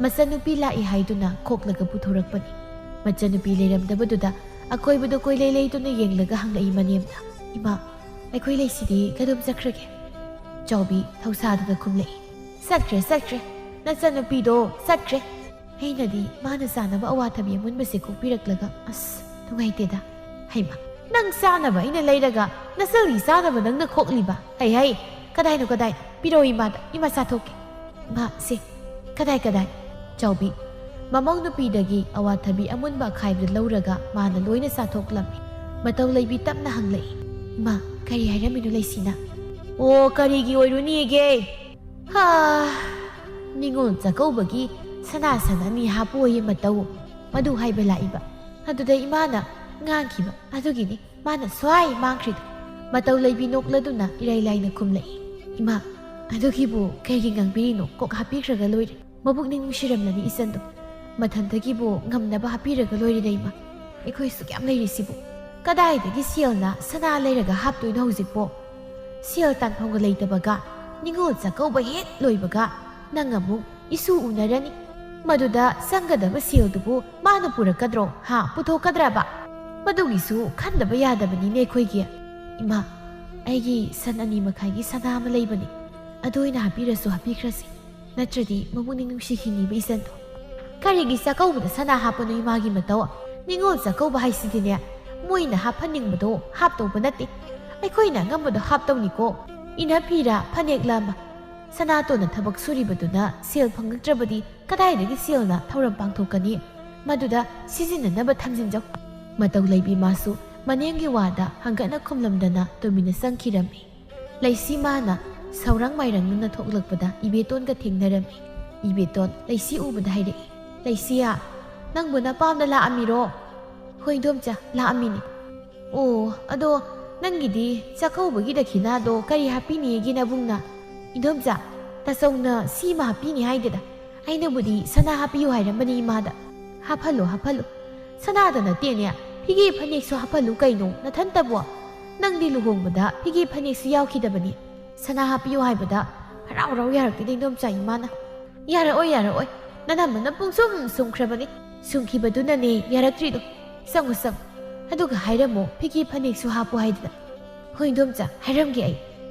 ꯃꯆꯟꯅꯨꯄꯤ ꯂꯥꯛꯏ ꯍꯥꯏꯗꯨꯅ ꯈꯣꯛꯂꯒ ꯄꯨꯊꯣꯔꯛꯄꯅꯤ꯫ ꯃꯆꯟꯅꯨꯄꯤ ꯂꯩꯔꯝꯗꯕꯗꯨꯗ ꯑꯀꯣꯏꯕꯗ ꯀꯣꯏꯂꯩ ꯂꯩꯗꯨꯅ ꯌꯦꯡꯂꯒ ꯍꯪꯂꯛꯏ ꯃꯅꯦꯝꯅ, "ꯏꯃꯥ, ꯑꯩꯈꯣꯏ ꯂꯩꯁꯤꯗꯤ ꯀꯗꯣꯝ ꯆꯠꯈ꯭ꯔꯒꯦ?" ꯆꯥꯎꯕꯤ ꯊꯧꯁꯥꯗꯨꯅ ꯈꯨꯝꯂꯛꯏ, "ꯆꯠꯈ꯭ꯔꯦ, ꯆꯠꯈ꯭ꯔꯦ꯫ ꯅꯆꯟꯅꯨꯄꯤꯗꯣ ꯆꯠꯈ꯭ꯔꯦ꯫ ꯑꯩꯅꯗꯤ ꯃꯥꯅ ꯆꯥꯅꯕ ꯑꯋꯥꯊꯕꯤ ꯑꯃꯨꯟꯕꯁꯦ ꯀꯣꯛꯄꯤꯔꯛꯂꯒ ꯑꯁ ꯅꯨꯡꯉꯥꯏꯇꯦꯗ꯫" "ꯍꯩꯃꯥ, ꯅꯪ ꯆꯥꯅꯕ ꯑꯩꯅ ꯂꯩꯔꯒ ꯅꯆꯜꯒꯤ ꯆꯥꯅꯕ ꯅꯪꯅ ꯈꯣꯛꯂꯤꯕ? ꯍꯩ ꯍꯩ, ꯀꯗꯥꯏꯅꯣ, ꯀꯗꯥꯏꯅꯣ? ꯄꯤꯔꯛꯑꯣ ꯏꯃꯥꯗ, ꯏꯃꯥ ꯆꯥꯊꯣꯛꯀꯦ꯫" "ꯏꯃꯥ, ꯁꯦ, ꯀꯗꯥꯏ, ꯀꯗꯥꯏ?" ꯆꯥꯎꯕꯤ ꯃꯃꯧ ꯅꯨꯄꯤꯗꯒꯤ ꯑꯋꯥꯊꯕꯤ ꯑꯃꯨꯟꯕ ꯑꯈꯥꯏꯕꯗ ꯂꯧꯔꯒ ꯃꯥꯅ ꯂꯣꯏꯅ ꯆꯥꯊꯣꯛꯂꯝꯃꯤ꯫ ꯃꯇꯧ ꯂꯩꯕꯤ ꯇꯞꯅ ꯍꯪꯂꯛꯏ, "ꯏꯃꯥ, ꯀꯔꯤ ꯍꯥꯏꯔꯝꯃꯤꯅꯣ ꯂꯩꯁꯤꯅ?" "ꯑꯣ, ꯀꯔꯤꯒꯤ ꯑꯣꯏꯔꯨꯅꯤꯒꯦ? ꯍꯥ, ꯅꯤꯉꯣꯜ ꯆꯥꯛꯀꯧꯕꯒꯤ ꯁꯅꯥ ꯁꯟ ꯑꯅꯤ ꯍꯥꯞꯄꯣꯌꯦ ꯃꯇꯧ, ꯃꯗꯨ ꯍꯥꯏꯕ ꯂꯥꯛꯏꯕ꯫ ꯑꯗꯨꯗ ꯏꯃꯥꯅ ꯉꯥꯡꯈꯤꯕ, ꯑꯗꯨꯒꯤꯅꯤ ꯃꯥꯅ ꯁ꯭ꯋꯥꯏ ꯃꯥꯡꯈ꯭ꯔꯤꯗꯣ꯫" ꯃꯇꯧ ꯂꯩꯕꯤ ꯅꯣꯛꯂꯗꯨꯅ ꯏꯔꯥꯏ ꯂꯥꯏꯅ ꯈꯨꯝꯂꯛꯏ, "ꯏꯃꯥ, ꯑꯗꯨꯒꯤꯕꯨ ꯀꯩꯒꯤ ꯉꯥꯡꯕꯤꯔꯤꯅꯣ? ꯀꯣꯛ ꯍꯥꯞꯄꯤꯈ꯭ꯔꯒ ꯂꯣꯏꯔꯦ꯫ ꯃꯕꯨꯛꯅꯤꯡ ꯅꯨꯡꯁꯤꯔꯝꯂꯅꯤ ꯏꯆꯟꯗꯣ꯫ ꯃꯊꯟꯇꯒꯤꯕꯨ ꯉꯝꯅꯕ ꯍꯥꯞꯄꯤꯔꯒ ꯂꯣꯏꯔꯦꯗ ꯏꯃꯥ꯫ ꯑꯩꯈꯣꯏ ꯁꯨꯛ ꯌꯥꯝ ꯂꯩꯔꯤꯁꯤꯕꯨ꯫ ꯀꯗꯥꯏꯗꯒꯤ ꯁꯦꯜꯅ ꯁꯅꯥ ꯂꯩꯔꯒ ꯍꯥꯞꯇꯣꯏꯅꯣ ꯍꯧꯖꯤꯛꯄꯣ? ꯁꯦꯜ ꯇꯥꯟꯐꯝꯒ ꯂꯩꯇꯕꯒ, ꯅꯤꯉꯣꯜ ꯆꯥꯛꯀꯧꯕ ꯍꯦꯛ ꯂꯣꯏꯕꯒ ꯅꯪ ꯑꯃꯨꯛ ꯏꯁꯨ ꯎꯅꯔꯅꯤ꯫ ꯃꯗꯨꯗ ꯆꯪꯒꯗꯕ ꯁꯦꯜꯗꯨꯕꯨ ꯃꯥꯅ ꯄꯨꯔꯛꯀꯗ꯭ꯔꯣ? ꯍꯥ, ꯄꯨꯊꯣꯛꯀꯗ꯭ꯔꯕ? ꯃꯗꯨꯒꯤꯁꯨ ꯈꯟꯗꯕ ꯌꯥꯗꯕꯅꯤꯅꯦ ꯑꯩꯈꯣꯏꯒꯤ꯫ ꯏꯃꯥ, ꯑꯩꯒꯤ ꯁꯟ ꯑꯅꯤ ꯃꯈꯥꯏꯒꯤ ꯁꯅꯥ ꯑꯃ ꯂꯩꯕꯅꯤ꯫ ꯑꯗꯨ ꯑꯣꯏꯅ ꯍꯥꯞꯄꯤꯔꯁꯨ ꯍꯥꯞꯄꯤꯈ꯭ꯔꯁꯤ꯫ ꯅꯠꯇ꯭ꯔꯗꯤ ꯃꯕꯨꯛꯅꯤꯡ ꯅꯨꯡꯁꯤꯈꯤꯅꯤꯕ ꯏꯆꯟꯗꯣ꯫" "ꯀꯔꯤꯒꯤ ꯆꯥꯛꯀꯧꯕꯗ ꯁꯅꯥ ꯍꯥꯞꯄꯅꯣ ꯏꯃꯥꯒꯤ ꯃꯇꯧ? ꯅꯤꯉꯣꯜ ꯆꯥꯛꯀꯧꯕ ꯍꯥꯏꯁꯤꯗꯤꯅꯦ, ꯃꯣꯏꯅ ꯍꯥꯞꯍꯟꯅꯤꯡꯕꯗꯣ ꯍꯥꯞꯇꯧꯕ ꯅꯠꯇꯦ꯫ ꯑꯩꯈꯣꯏꯅ ꯑꯉꯝꯕꯗꯣ ꯍꯥꯞꯇꯧꯅꯤꯀꯣ꯫ ꯏꯅ ꯐꯤꯔꯥ ꯐꯅꯦꯛꯂ ꯑꯃ꯫ ꯁꯅꯥꯇꯣꯟꯅ ꯊꯕꯛ ꯁꯨꯔꯤꯕꯗꯨꯅ ꯁꯦꯜ ꯐꯪꯂꯛꯇ꯭ꯔꯕꯗꯤ ꯀꯗꯥꯏꯗꯒꯤ ꯁꯦꯜꯅ ꯊꯧꯔꯝ ꯄꯥꯡꯊꯣꯛꯀꯅꯤ? ꯃꯗꯨꯗ ꯁꯤꯖꯤꯟꯅꯅꯕ ꯊꯝꯖꯤꯟꯖꯧ꯫ ꯃꯇꯧ ꯂꯩꯕꯤ ꯃꯥꯁꯨ ꯃꯅꯦꯝꯒꯤ ꯋꯥꯗ ꯍꯪꯒꯠꯅ ꯈꯨꯝꯂꯝꯗꯅ ꯇꯨꯃꯤꯟꯅ ꯆꯪꯈꯤꯔꯝꯃꯤ꯫ ꯂꯩꯁꯤ ꯃꯥꯅ ꯁꯧꯔꯥꯡ ꯃꯥꯏꯔꯪꯅꯅ ꯊꯣꯛꯂꯛꯄꯗ ꯏꯕꯦꯇꯣꯟꯒ ꯊꯦꯡꯅꯔꯝꯃꯤ꯫ ꯏꯕꯦꯇꯣꯟ ꯂꯩꯁꯤ ꯎꯕꯗ ꯍꯥꯏꯔꯛꯏ, "ꯂꯩꯁꯤꯌꯥ, ꯅꯪꯕꯨ ꯅꯄꯥꯝꯗ ꯂꯥꯛꯑꯝꯃꯤꯔꯣ?" "ꯍꯣꯏ ꯏꯟꯗꯣꯝꯆꯥ, ꯂꯥꯛꯑꯝꯃꯤꯅꯤ꯫" "ꯑꯣ, ꯑꯗꯣ ꯅꯪꯒꯤꯗꯤ ꯆꯥꯛꯀꯧꯕꯒꯤ ꯗꯈꯤꯅꯥꯗꯣ ꯀꯔꯤ ꯍꯥꯞꯄꯤꯅꯤꯒꯦ ꯅꯕꯨꯡꯅ?" "ꯏꯟꯗꯣꯝꯆꯥ, ꯇꯥꯆꯧꯅ ꯁꯤꯃ ꯍꯥꯞꯄꯤꯅꯤ ꯍꯥꯏꯗꯦꯗ꯫ ꯑꯩꯅꯕꯨꯗꯤ ꯁꯅꯥ ꯍꯥꯞꯄꯤꯌꯨ ꯍꯥꯏꯔꯝꯕꯅꯤ ꯏꯃꯥꯗ꯫" "ꯍꯥꯞꯍꯜꯂꯨ, ꯍꯥꯞꯍꯜꯂꯨ꯫ ꯁꯅꯥꯗ ꯅꯠꯇꯦꯅꯦ, ꯐꯤꯒꯦ ꯐꯅꯦꯛꯁꯨ ꯍꯥꯞꯍꯜꯂꯨ ꯀꯩꯅꯣ ꯅꯊꯟꯇꯕꯣ꯫ ꯅꯪꯗꯤ ꯂꯨꯍꯣꯡꯕꯗ ꯐꯤꯒꯦ ꯐꯅꯦꯛꯁꯨ ꯌꯥꯎꯈꯤꯗꯕꯅꯤ꯫ ꯁꯅꯥ ꯍꯥꯞꯄꯤꯌꯨ ꯍꯥꯏꯕꯗ ꯍꯔꯥꯎ ꯍꯔꯥꯎ ꯌꯥꯔꯛꯇꯦꯗ ꯏꯟꯗꯣꯝꯆꯥ ꯏꯃꯥꯅ꯫" "ꯌꯥꯔꯛꯑꯣꯏ, ꯌꯥꯔꯛꯑꯣꯏ꯫ ꯅꯅꯝꯃꯅ ꯄꯨꯡꯁꯨꯝ ꯁꯨꯝꯈ꯭ꯔꯕꯅꯤ꯫ ꯁꯨꯝꯈꯤꯕꯗꯨꯅꯅꯦ ꯌꯥꯔꯛꯇ꯭ꯔꯤꯗꯣ꯫ ꯆꯪꯉꯨ, ꯆꯪꯉꯨ꯫ ꯑꯗꯨꯒ ꯍꯥꯏꯔꯝꯃꯣ, ꯐꯤꯒꯦ ꯐꯅꯦꯛꯁꯨ ꯍꯥꯞꯄꯨ ꯍꯥꯏꯗꯅ꯫" "ꯍꯣꯏ ꯏꯟꯗꯣꯝꯆꯥ, ꯍꯥꯏꯔꯝꯒꯦ ꯑꯩ꯫"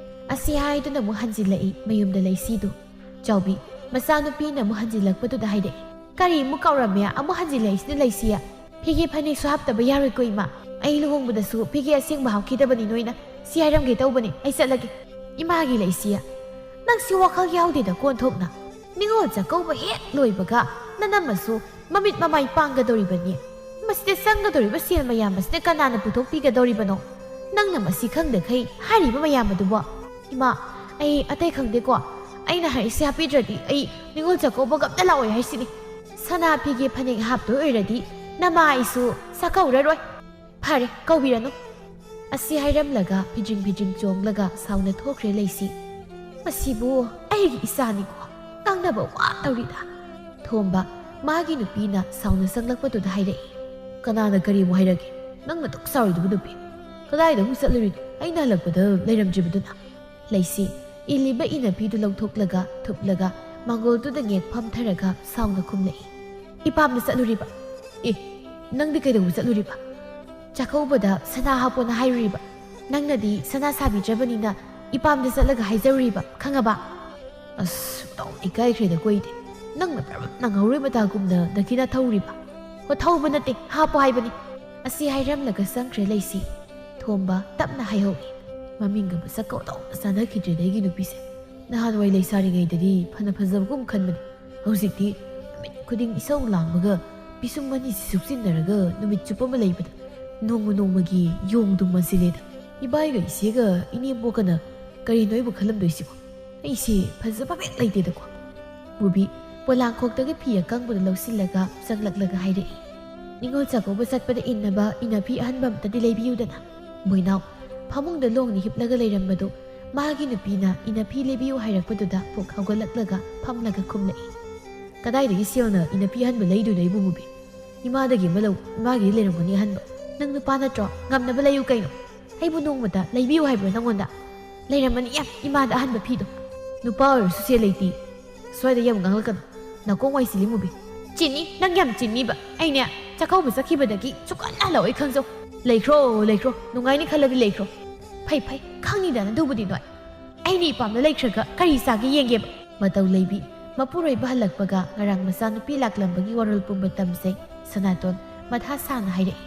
ꯑꯁꯤ ꯍꯥꯏꯗꯨꯅ ꯑꯃꯨꯛ ꯍꯟꯖꯤꯜꯂꯛꯏ ꯃꯌꯨꯝꯗ ꯂꯩꯁꯤꯗꯨ꯫ ꯆꯥꯎꯕꯤ, ꯃꯆꯥꯅꯨꯄꯤꯅ ꯑꯃꯨꯛ ꯍꯟꯖꯤꯜꯂꯛꯄꯗꯨꯗ ꯍꯥꯏꯔꯛꯏ, "ꯀꯔꯤ ꯑꯃꯨꯛ ꯀꯥꯎꯔꯝꯃꯦ? ꯑꯃꯨꯛ ꯍꯟꯖꯤꯜꯂꯛꯏꯁꯤꯅ ꯂꯩꯁꯤꯌꯦ꯫ ꯐꯤꯒꯦ ꯐꯅꯦꯛꯁꯨ ꯍꯥꯞꯇꯕ ꯌꯥꯔꯣꯏꯀꯣ ꯏꯃꯥ꯫ ꯑꯩ ꯂꯨꯍꯣꯡꯕꯗꯁꯨ ꯐꯤꯒꯦ ꯑꯁꯦꯡꯕ ꯍꯥꯞꯈꯤꯗꯕꯅꯤ ꯅꯣꯏꯅ꯫ ꯁꯤ ꯍꯥꯏꯔꯝꯒꯦ ꯇꯧꯕꯅꯤ, ꯑꯩ ꯆꯠꯂꯒꯦ꯫" "ꯏꯃꯥꯒꯤ ꯂꯩꯁꯤꯌꯦ, ꯅꯪꯁꯤ ꯋꯥꯈꯜ ꯌꯥꯎꯗꯦꯗ ꯀꯣꯟꯊꯣꯛꯅ꯫ ꯅꯤꯉꯣꯜ ꯆꯥꯛꯀꯧꯕ ꯍꯦꯛ ꯂꯣꯏꯕꯒ ꯅꯅꯝꯃꯁꯨ ꯃꯃꯤꯠ ꯃꯃꯥꯏ ꯄꯥꯡꯒꯗꯧꯔꯤꯕꯅꯤ꯫ ꯃꯁꯤꯗ ꯆꯪꯒꯗꯧꯔꯤꯕ ꯁꯦꯜ ꯃꯌꯥꯝ ꯑꯁꯤꯅ ꯀꯅꯥꯅ ꯄꯨꯊꯣꯛꯄꯤꯒꯗꯧꯔꯤꯕꯅꯣ? ꯅꯪꯅ ꯃꯁꯤ ꯈꯪꯗꯈꯩ ꯍꯥꯏꯔꯤꯕ ꯃꯌꯥꯝ ꯑꯗꯨꯕꯣ? ꯏꯃꯥ, ꯑꯩ ꯑꯇꯩ ꯈꯪꯗꯦꯀꯣ꯫ ꯑꯩꯅ ꯍꯥꯏꯔꯤꯁꯦ ꯍꯥꯞꯄꯤꯗ꯭ꯔꯗꯤ ꯑꯩ ꯅꯤꯉꯣꯜ ꯆꯥꯛꯀꯧꯕꯒ ꯑꯝꯇ ꯂꯥꯛꯑꯣꯏ ꯍꯥꯏꯁꯤꯅꯤ꯫ ꯁꯅꯥ ꯐꯤꯒꯦ ꯐꯅꯦꯛ ꯍꯥꯞꯇꯣꯏ ꯑꯣꯏꯔꯗꯤ ꯅꯃꯥ ꯑꯩꯁꯨ ꯆꯥꯛꯀꯧꯔꯔꯣꯏ꯫" "ꯐꯔꯦ, ꯀꯧꯕꯤꯔꯅꯨ꯫" ꯑꯁꯤ ꯍꯥꯏꯔꯝꯂꯒ ꯐꯤꯗ꯭ꯔꯤꯡ ꯐꯤꯗ꯭ꯔꯤꯡ ꯆꯣꯡꯂꯒ ꯁꯥꯎꯅ ꯊꯣꯛꯈ꯭ꯔꯦ ꯂꯩꯁꯤ꯫ "ꯃꯁꯤꯕꯨ ꯑꯩꯒꯤ ꯏꯆꯥꯅꯤꯀꯣ, ꯉꯥꯡꯅꯕ ꯋꯥ ꯇꯧꯔꯤꯗ꯫" ꯊꯣꯝꯕ, ꯃꯥꯒꯤ ꯅꯨꯄꯤꯅ ꯁꯥꯎꯅ ꯆꯪꯂꯛꯄꯗꯨꯗ ꯍꯥꯏꯔꯛꯏ, "ꯀꯅꯥꯅ ꯀꯔꯤꯕꯨ ꯍꯥꯏꯔꯒꯦ? ꯅꯪꯅ ꯗꯨꯛ ꯆꯥꯎꯔꯤꯗꯨꯕꯨ ꯅꯨꯄꯤ? ꯀꯗꯥꯏꯗ ꯑꯃꯨꯛ ꯆꯠꯂꯨꯔꯤꯅꯣ? ꯑꯩꯅ ꯍꯜꯂꯛꯄꯗ ꯂꯩꯔꯝꯗ꯭ꯔꯤꯕꯗꯨꯅ?" ꯂꯩꯁꯤ, ꯏꯜꯂꯤꯕ ꯏꯅꯐꯤꯗꯨ ꯂꯧꯊꯣꯛꯂꯒ ꯊꯨꯞꯂꯒ ꯃꯥꯡꯒꯣꯜꯗꯨꯗ ꯉꯦꯛ ꯐꯝꯊꯔꯒ ꯁꯥꯎꯅ ꯈꯨꯝꯂꯛꯏ, "ꯏꯄꯥꯝꯗ ꯆꯠꯂꯨꯔꯤꯕ꯫" "ꯑꯦ, ꯅꯪꯗꯤ ꯀꯩꯗꯧꯕ ꯆꯠꯂꯨꯔꯤꯕ?" "ꯆꯥꯛꯀꯧꯕꯗ ꯁꯅꯥ ꯍꯥꯞꯄꯣꯅ ꯍꯥꯏꯔꯨꯔꯤꯕ꯫ ꯅꯪꯅꯗꯤ ꯁꯅꯥ ꯁꯥꯕꯤꯗ꯭ꯔꯕꯅꯤꯅ ꯏꯄꯥꯝꯗ ꯆꯠꯂꯒ ꯍꯥꯏꯖꯔꯨꯔꯤꯕ, ꯈꯪꯉꯕ?" "ꯑꯁ, ꯇꯧ ꯏꯀꯥꯏꯈ꯭ꯔꯦꯗ ꯀꯣꯏꯗꯤ꯫ ꯅꯪꯅ ꯃꯔꯝ ꯅꯪꯍꯧꯔꯣꯏ ꯃꯇꯥꯒꯨꯝꯅ ꯗꯈꯤꯅ ꯊꯧꯔꯤꯕ?" "ꯑꯣ, ꯊꯧꯕ ꯅꯠꯇꯦ, ꯍꯥꯞꯄꯣ ꯍꯥꯏꯕꯅꯤ꯫" ꯑꯁꯤ ꯍꯥꯏꯔꯝꯂꯒ ꯆꯪꯈ꯭ꯔꯦ ꯂꯩꯁꯤ꯫ ꯊꯣꯝꯕ ꯇꯞꯅ ꯍꯥꯏꯍꯧꯏ, ꯃꯃꯤꯡꯒ ꯃꯁꯛꯀ ꯑꯣꯟꯊꯣꯛꯅ ꯆꯥꯟꯅꯈꯤꯗ꯭ꯔꯦꯗ ꯑꯩꯒꯤ ꯅꯨꯄꯤꯁꯦ꯫ ꯅꯍꯥꯟꯋꯥꯏ ꯂꯩꯁꯥꯔꯤꯉꯩꯗꯗꯤ ꯐꯅ ꯐꯖꯕꯒꯨꯝ ꯈꯟꯕꯅꯤ꯫ ꯍꯧꯖꯤꯛꯇꯤ ꯅꯨꯃꯤꯠ ꯈꯨꯗꯤꯡ ꯏꯁꯧ ꯂꯥꯡꯕꯒ ꯄꯤꯁꯨꯝ ꯑꯅꯤꯁꯤ ꯁꯨꯞꯆꯤꯟꯅꯔꯒ ꯅꯨꯃꯤꯠ ꯆꯨꯞꯄ ꯑꯃ ꯂꯩꯕꯗ ꯅꯣꯡꯃ ꯅꯣꯡꯃꯒꯤ ꯌꯣꯡꯗꯨꯝ ꯃꯥꯟꯁꯤꯜꯂꯦꯗ꯫ ꯏꯕꯥꯏꯒ ꯏꯆꯦꯒ ꯏꯅꯦꯝꯕꯣꯛꯀꯅ ꯀꯔꯤꯅꯣ ꯑꯩꯕꯨ ꯈꯜꯂꯝꯗꯣꯏꯁꯤꯕꯣ? ꯑꯩꯁꯦ ꯐꯖꯕ ꯍꯦꯛ ꯂꯩꯇꯦꯗꯀꯣ꯫ ꯃꯨꯕꯤ ꯄꯣꯂꯥꯡꯈꯣꯛꯇꯒꯤ ꯐꯤ ꯑꯀꯪꯕꯗꯨ ꯂꯧꯁꯤꯜꯂꯒ ꯆꯪꯂꯛꯂꯒ ꯍꯥꯏꯔꯛꯏ, "ꯅꯤꯉꯣꯜ ꯆꯥꯛꯀꯧꯕ ꯆꯠꯄꯗ ꯏꯟꯅꯕ ꯏꯅꯐꯤ ꯑꯍꯟꯕ ꯑꯝꯇꯗꯤ ꯂꯩꯕꯤꯌꯨꯗꯅ꯫" ꯕꯣꯏꯅꯥꯎ ꯐꯃꯨꯡꯗ ꯂꯣꯡꯅ ꯍꯤꯞꯂꯒ ꯂꯩꯔꯝꯕꯗꯨ ꯃꯥꯒꯤ ꯅꯨꯄꯤꯅ ꯏꯅꯐꯤ ꯂꯩꯕꯤꯌꯨ ꯍꯥꯏꯔꯛꯄꯗꯨꯗ ꯄꯨꯛ ꯍꯧꯒꯠꯂꯛꯂꯒ ꯐꯝꯂꯒ ꯈꯨꯝꯂꯛꯏ, "ꯀꯗꯥꯏꯗꯒꯤ ꯁꯦꯜꯅ ꯏꯅꯐꯤ ꯑꯍꯟꯕ ꯂꯩꯗꯣꯏꯅꯣ ꯑꯩꯕꯨ ꯃꯨꯕꯤ? ꯏꯃꯥꯗꯒꯤ ꯑꯃ ꯂꯧ, ꯏꯃꯥꯒꯤꯗꯤ ꯂꯩꯔꯝꯒꯅꯤ ꯑꯍꯟꯕ꯫ ꯅꯪ ꯅꯨꯄꯥ ꯅꯠꯇ꯭ꯔꯣ? ꯉꯝꯅꯕ ꯂꯩꯌꯨ ꯀꯩꯅꯣ꯫ ꯑꯩꯕꯨ ꯅꯣꯡꯃꯇ ꯂꯩꯕꯤꯌꯨ ꯍꯥꯏꯕ꯭ꯔꯣ ꯅꯪꯉꯣꯟꯗ? ꯂꯩꯔꯝꯃꯅꯤ ꯌꯥꯝ ꯏꯃꯥꯗ ꯑꯍꯟꯕ ꯐꯤꯗꯣ꯫ ꯅꯨꯄꯥ ꯑꯣꯏꯔꯁꯨ ꯁꯦꯜ ꯂꯩꯇꯦ꯫ ꯁ꯭ꯋꯥꯏꯗ ꯌꯥꯝ ꯉꯥꯡꯂꯛꯀꯅꯨ꯫ ꯅꯥꯀꯣꯡ ꯋꯥꯏ ꯆꯤꯜꯂꯤ ꯃꯨꯕꯤ꯫ ꯆꯤꯟꯅꯤ, ꯅꯪ ꯌꯥꯝ ꯆꯤꯟꯅꯤꯕ꯫ ꯑꯩꯅꯦ, ꯆꯥꯛꯀꯧꯕ ꯆꯠꯈꯤꯕꯗꯒꯤ ꯁꯨꯛꯍꯟ ꯍꯜꯂꯛꯑꯣꯏ ꯈꯪꯖꯧ꯫ ꯂꯩꯈ꯭ꯔꯣ, ꯂꯩꯈ꯭ꯔꯣ꯫ ꯅꯨꯡꯉꯥꯏꯅꯤ ꯈꯜꯂꯗꯤ ꯂꯩꯈ꯭ꯔꯣ꯫ ꯐꯩ, ꯐꯩ꯫ ꯈꯪꯅꯤꯗꯅ ꯑꯗꯨꯕꯨꯗꯤ ꯅꯣꯏ꯫ ꯑꯩꯅ ꯏꯄꯥꯝꯗ ꯂꯩꯈ꯭ꯔꯒ ꯀꯔꯤ ꯆꯥꯒꯦ ꯌꯦꯡꯒꯦꯕ꯫ ꯃꯇꯧ ꯂꯩꯕꯤ ꯃꯄꯨꯔꯣꯏꯕ ꯍꯜꯂꯛꯄꯒ ꯉꯔꯥꯡ ꯃꯆꯥꯅꯨꯄꯤ ꯂꯥꯛꯂꯝꯕꯒꯤ ꯋꯥꯔꯣꯜ ꯄꯨꯝꯕ ꯇꯝꯖꯩ ꯁꯅꯥꯇꯣꯟ ꯃꯊꯥ ꯁꯥꯅ ꯍꯥꯏꯔꯛꯏ꯫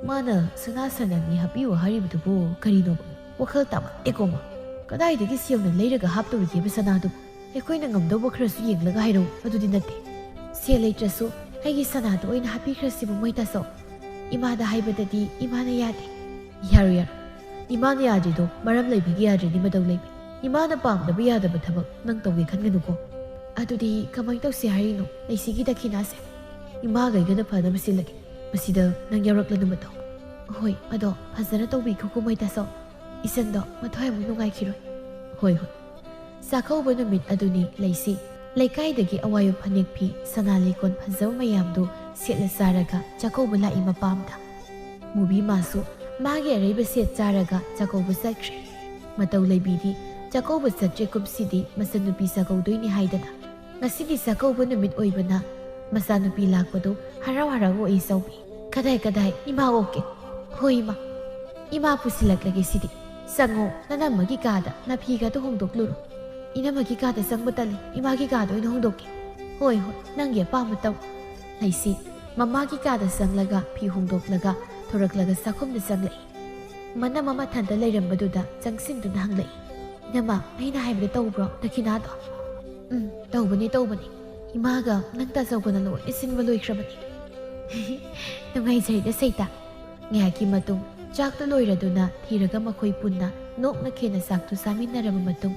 ꯃꯥꯅ ꯁꯅꯥ ꯁꯟ ꯑꯅꯤ ꯍꯥꯞꯄꯤꯌꯨ ꯍꯥꯏꯔꯤꯕꯗꯨꯕꯨ ꯀꯔꯤꯅꯣꯕ? ꯋꯥꯈꯜ ꯇꯥꯃꯟꯗꯦꯀꯣ ꯃꯥ꯫ ꯀꯗꯥꯏꯗꯒꯤ ꯁꯦꯜꯅ ꯂꯩꯔꯒ ꯍꯥꯞꯇꯧꯔꯤꯒꯦꯕ ꯁꯅꯥꯗꯨꯕꯨ? ꯑꯩꯈꯣꯏꯅ ꯉꯝꯗꯧꯕ ꯈꯔꯁꯨ ꯌꯦꯡꯂꯒ ꯍꯥꯏꯔꯛꯎ꯫ ꯑꯗꯨꯗꯤ ꯅꯠꯇꯦ꯫ ꯁꯦꯜ ꯂꯩꯇ꯭ꯔꯁꯨ ꯑꯩꯒꯤ ꯁꯅꯥꯗꯣ ꯑꯣꯏꯅ ꯍꯥꯞꯄꯤꯈ꯭ꯔꯁꯤꯕꯨ ꯃꯣꯏ ꯇꯥꯆꯧ꯫ ꯏꯃꯥꯗ ꯍꯥꯏꯕꯗꯗꯤ ꯏꯃꯥꯅ ꯌꯥꯗꯦ꯫ ꯌꯥꯔꯣꯏ, ꯌꯥꯔꯣꯏ꯫ ꯏꯃꯥꯅ ꯌꯥꯗ꯭ꯔꯤꯗꯣ ꯃꯔꯝ ꯂꯩꯕꯒꯤ ꯌꯥꯗ꯭ꯔꯤꯅꯤ ꯃꯇꯧ ꯂꯩꯕꯤ꯫ ꯏꯃꯥꯅ ꯄꯥꯝꯗꯕ ꯌꯥꯗꯕ ꯊꯕꯛ ꯅꯪ ꯇꯧꯒꯦ ꯈꯟꯒꯅꯨꯀꯣ꯫ ꯑꯗꯨꯗꯤ ꯀꯃꯥꯏ ꯇꯧꯁꯦ ꯍꯥꯏꯔꯤꯅꯣ? ꯂꯩꯁꯤꯒꯤ ꯗꯈꯤꯅꯥꯁꯦ ꯏꯃꯥꯒ ꯑꯩꯒꯅ ꯐꯅꯕ ꯁꯤꯜꯂꯒꯦ꯫ ꯃꯁꯤꯗ ꯅꯪ ꯌꯥꯎꯔꯛꯂꯅꯨ ꯃꯇꯧ꯫ ꯍꯣꯏ, ꯑꯗꯣ ꯐꯖꯅ ꯇꯧꯕꯤꯈꯣꯀꯣ ꯃꯣꯏ ꯇꯥꯆꯧ꯫ ꯏꯆꯟꯗꯣ ꯃꯊ꯭ꯋꯥꯏ ꯑꯃꯨꯛ ꯅꯨꯡꯉꯥꯏꯈꯤꯔꯣꯏ꯫ ꯍꯣꯏ, ꯍꯣꯏ꯫ ꯆꯥꯛꯀꯧꯕ ꯅꯨꯃꯤꯠ ꯑꯗꯨꯅꯤ ꯂꯩꯁꯤ ꯂꯩꯀꯥꯏꯗꯒꯤ ꯑꯋꯥꯏꯕ ꯐꯅꯦꯛ ꯐꯤ, ꯁꯅꯥ ꯂꯤꯛꯀꯣꯟ ꯐꯖꯕ ꯃꯌꯥꯝꯗꯨ ꯁꯦꯠꯂ ꯆꯥꯔꯒ ꯆꯥꯛꯀꯧꯕ ꯂꯥꯛꯏ ꯃꯄꯥꯝꯗ꯫ ꯃꯨꯕꯤ ꯃꯥꯁꯨ ꯃꯥꯒꯤ ꯑꯔꯩꯕ ꯁꯦꯠ ꯆꯥꯔꯒ ꯆꯥꯛꯀꯧꯕ ꯆꯠꯈ꯭ꯔꯦ꯫ ꯃꯇꯧ ꯂꯩꯕꯤꯗꯤ ꯆꯥꯛꯀꯧꯕ ꯆꯠꯇ꯭ꯔꯦ ꯀꯨꯝꯁꯤꯗꯤ ꯃꯆꯟꯅꯨꯄꯤ ꯆꯥꯛꯀꯧꯗꯣꯏꯅꯤ ꯍꯥꯏꯗꯅ꯫ ꯉꯁꯤꯗꯤ ꯆꯥꯛꯀꯧꯕ ꯅꯨꯃꯤꯠ ꯑꯣꯏꯕꯅ ꯃꯆꯥꯅꯨꯄꯤ ꯂꯥꯛꯄꯗꯨ ꯍꯔꯥꯎ ꯍꯔꯥꯎ ꯑꯣꯏ ꯆꯥꯎꯕꯤ꯫ "ꯀꯗꯥꯏ, ꯀꯗꯥꯏ, ꯏꯃꯥ ꯑꯣꯛꯀꯦ꯫" "ꯍꯣꯏ ꯏꯃꯥ, ꯏꯃꯥ ꯄꯨꯁꯤꯜꯂꯛꯂꯒꯦ ꯁꯤꯗꯤ꯫ ꯆꯪꯉꯣ, ꯅꯅꯝꯃꯒꯤ ꯀꯥꯗ ꯅꯐꯤꯒꯗꯣ ꯍꯣꯡꯗꯣꯛꯂꯨꯔꯣ꯫ ꯏꯅꯝꯃꯒꯤ ꯀꯥꯗ ꯆꯪꯕ ꯇꯜꯂꯤ, ꯏꯃꯥꯒꯤ ꯀꯥꯗ ꯑꯣꯏꯅ ꯍꯣꯡꯗꯣꯛꯀꯦ꯫" "ꯍꯣꯏ, ꯍꯣꯏ, ꯅꯪꯒꯤ ꯑꯄꯥꯝꯕ ꯇꯧ꯫" ꯂꯩꯁꯤ ꯃꯃꯥꯒꯤ ꯀꯥꯗ ꯆꯪꯂꯒ ꯐꯤ ꯍꯣꯡꯗꯣꯛꯂꯒ ꯊꯣꯔꯛꯂꯒ ꯆꯥꯛꯈꯨꯝꯗ ꯆꯪꯂꯛꯏ꯫ ꯃꯅꯝ ꯑꯃ ꯊꯟꯗ ꯂꯩꯔꯝꯕꯗꯨꯗ ꯆꯪꯁꯤꯟꯗꯨꯅ ꯍꯪꯂꯛꯏ, "ꯏꯅꯝꯃ, ꯑꯩꯅ ꯍꯥꯏꯕꯗ ꯇꯧꯕ꯭ꯔꯣ ꯗꯈꯤꯅꯥꯗꯣ?" "ꯎꯝ, ꯇꯧꯕꯅꯤ, ꯇꯧꯕꯅꯤ꯫ ꯏꯃꯥꯒ ꯅꯪ ꯇꯥꯆꯧꯒꯅ ꯂꯣꯏꯅ ꯁꯤꯟꯕ ꯂꯣꯏꯈ꯭ꯔꯕꯅꯤ꯫" "ꯅꯨꯡꯉꯥꯏꯖꯔꯦꯗ ꯁꯩꯇꯥ꯫" ꯉꯥꯏꯍꯥꯛꯀꯤ ꯃꯇꯨꯡ ꯆꯥꯛꯇꯨ ꯂꯣꯏꯔꯗꯨꯅ ꯊꯤꯔꯒ ꯃꯈꯣꯏ ꯄꯨꯟꯅ ꯅꯣꯛꯅ ꯈꯦꯅ ꯆꯥꯛꯇꯨ ꯆꯥꯃꯤꯟꯅꯔꯕ ꯃꯇꯨꯡ,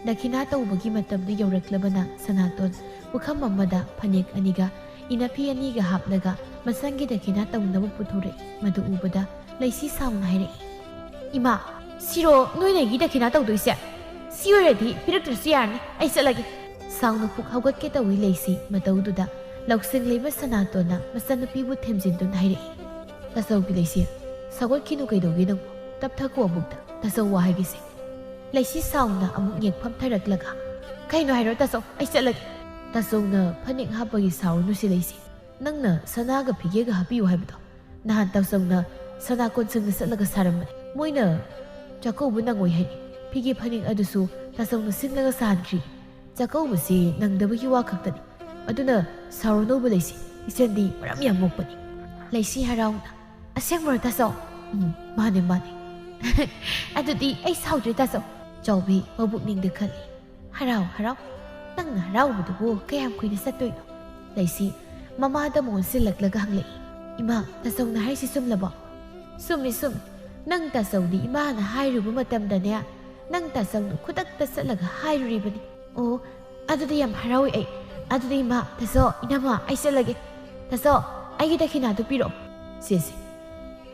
ꯗꯈꯤꯅꯥ ꯇꯧꯕꯒꯤ ꯃꯇꯝꯗꯨ ꯌꯧꯔꯛꯂꯕꯅ ꯁꯅꯥꯇꯣꯟ ꯄꯨꯈꯝ ꯑꯃꯗ ꯐꯅꯦꯛ ꯑꯅꯤꯒ ꯏꯅꯐꯤ ꯑꯅꯤꯒ ꯍꯥꯞꯂꯒ ꯃꯁꯪꯒꯤ ꯗꯈꯤꯅꯥ ꯇꯧꯅꯕ ꯄꯨꯊꯣꯔꯛꯏ꯫ ꯃꯗꯨ ꯎꯕꯗ ꯂꯩꯁꯤ ꯁꯥꯎꯅ ꯍꯥꯏꯔꯛꯏ, "ꯏꯃꯥ, ꯁꯤꯔꯣ ꯅꯣꯏꯅ ꯑꯩꯒꯤ ꯗꯈꯤꯅꯥ ꯇꯧꯗꯣꯏꯁꯦ? ꯁꯤ ꯑꯣꯏꯔꯗꯤ ꯄꯤꯔꯛꯇ꯭ꯔꯁꯨ ꯌꯥꯔꯅꯤ, ꯑꯩ ꯆꯠꯂꯒꯦ꯫" ꯁꯥꯎꯅ ꯄꯨꯛ ꯍꯧꯒꯠꯀꯦ ꯇꯧꯏ ꯂꯩꯁꯤ꯫ ꯃꯇꯧꯗꯨꯗ ꯂꯧꯁꯤꯡ ꯂꯩꯕ ꯁꯅꯥꯇꯣꯟꯅ ꯃꯆꯟꯅꯨꯄꯤꯕꯨ ꯊꯦꯝꯖꯤꯟꯗꯨꯅ ꯍꯥꯏꯔꯛꯏ, "ꯇꯥꯆꯧꯒꯤ ꯂꯩꯁꯤ, ꯁꯧꯒꯠꯈꯤꯅꯨ ꯀꯩꯗꯧꯒꯦ ꯅꯪꯕꯨ? ꯇꯞꯊꯈꯣ ꯑꯃꯨꯛꯇ, ꯇꯥꯆꯧ ꯋꯥ ꯍꯥꯏꯒꯦꯁꯦ꯫" ꯂꯩꯁꯤ ꯁꯥꯎꯅ ꯑꯃꯨꯛ ꯌꯦꯡ ꯐꯝꯊꯔꯛꯂꯒ, "ꯀꯩꯅꯣ ꯍꯥꯏꯔꯣ ꯇꯥꯆꯧ, ꯑꯩ ꯆꯠꯂꯒꯦ꯫" "ꯇꯥꯆꯧꯅ ꯐꯅꯦꯛ ꯍꯥꯞꯄꯒꯤ ꯁꯥꯎꯔꯅꯨꯁꯦ ꯂꯩꯁꯤ꯫ ꯅꯪꯅ ꯁꯅꯥꯒ ꯐꯤꯒꯦꯒ ꯍꯥꯞꯄꯤꯌꯨ ꯍꯥꯏꯕꯗꯣ, ꯅꯍꯥꯟ ꯇꯥꯆꯧꯅ ꯁꯅꯥ ꯀꯣꯟꯁꯪꯗ ꯆꯠꯂꯒ ꯁꯥꯔꯝꯕꯅꯤ꯫ ꯃꯣꯏꯅ ꯆꯥꯛꯀꯧꯕ ꯅꯪꯉꯣꯏ ꯍꯥꯏꯅꯤ꯫ ꯐꯤꯒꯦ ꯐꯅꯦꯛ ꯑꯗꯨꯁꯨ ꯇꯥꯆꯧꯅ ꯁꯤꯡꯂꯒ ꯁꯥꯍꯟꯈ꯭ꯔꯤ꯫ ꯆꯥꯛꯀꯧꯕꯁꯤ ꯅꯪꯗꯕꯒꯤ ꯋꯥ ꯈꯛꯇꯅꯤ꯫ ꯑꯗꯨꯅ ꯁꯥꯎꯔꯅꯨꯕ ꯂꯩꯁꯤ, ꯏꯆꯟꯗꯤ ꯃꯔꯝ ꯌꯥꯝ ꯃꯣꯛꯄꯅꯤ꯫" ꯂꯩꯁꯤ ꯍꯔꯥꯎꯅ, "ꯑꯁꯦꯡꯕꯔꯣ ꯇꯥꯆꯧ?" "ꯎꯝ, ꯃꯥꯅꯦ, ꯃꯥꯅꯦ꯫" "ꯑꯗꯨꯗꯤ ꯑꯩ ꯁꯥꯎꯗ꯭ꯔꯦ ꯇꯥꯆꯧ꯫" ꯆꯥꯎꯕꯤ ꯃꯕꯨꯛꯅꯤꯡꯗ ꯈꯜꯂꯤ, "ꯍꯔꯥꯎ ꯍꯔꯥꯎ, ꯅꯪꯅ ꯍꯔꯥꯎꯕꯗꯨꯕꯨ ꯀꯌꯥꯝ ꯀꯨꯏꯅ ꯆꯠꯇꯣꯏꯅꯣ?" ꯂꯩꯁꯤ ꯃꯃꯥꯗ ꯑꯃꯨꯛ ꯑꯣꯟꯁꯤꯜꯂꯛꯂꯒ ꯍꯪꯂꯛꯏ, "ꯏꯃꯥ, ꯇꯥꯆꯧꯅ ꯍꯥꯏꯔꯤꯁꯤ ꯆꯨꯝꯂꯕꯣ?" "ꯆꯨꯝꯃꯤ, ꯆꯨꯝꯃꯤ꯫ ꯅꯪ ꯇꯥꯆꯧꯗꯤ ꯏꯃꯥꯅ ꯍꯥꯏꯔꯨꯕ ꯃꯇꯝꯗꯅꯦ, ꯅꯪ ꯇꯥꯆꯧꯅ ꯈꯨꯗꯛꯇ ꯆꯠꯂꯒ ꯍꯥꯏꯔꯨꯔꯤꯕꯅꯤ꯫" "ꯑꯣ, ꯑꯗꯨꯗꯤ ꯌꯥꯝ ꯍꯔꯥꯎꯏ ꯑꯩ꯫ ꯑꯗꯨꯗꯤ ꯏꯃꯥ, ꯇꯥꯆꯧ, ꯏꯅꯝꯃ, ꯑꯩ ꯆꯠꯂꯒꯦ꯫ ꯇꯥꯆꯧ, ꯑꯩꯒꯤ ꯗꯈꯤꯅꯥꯗꯨ ꯄꯤꯔꯛꯑꯣ꯫" "ꯁꯦ, ꯁꯦ,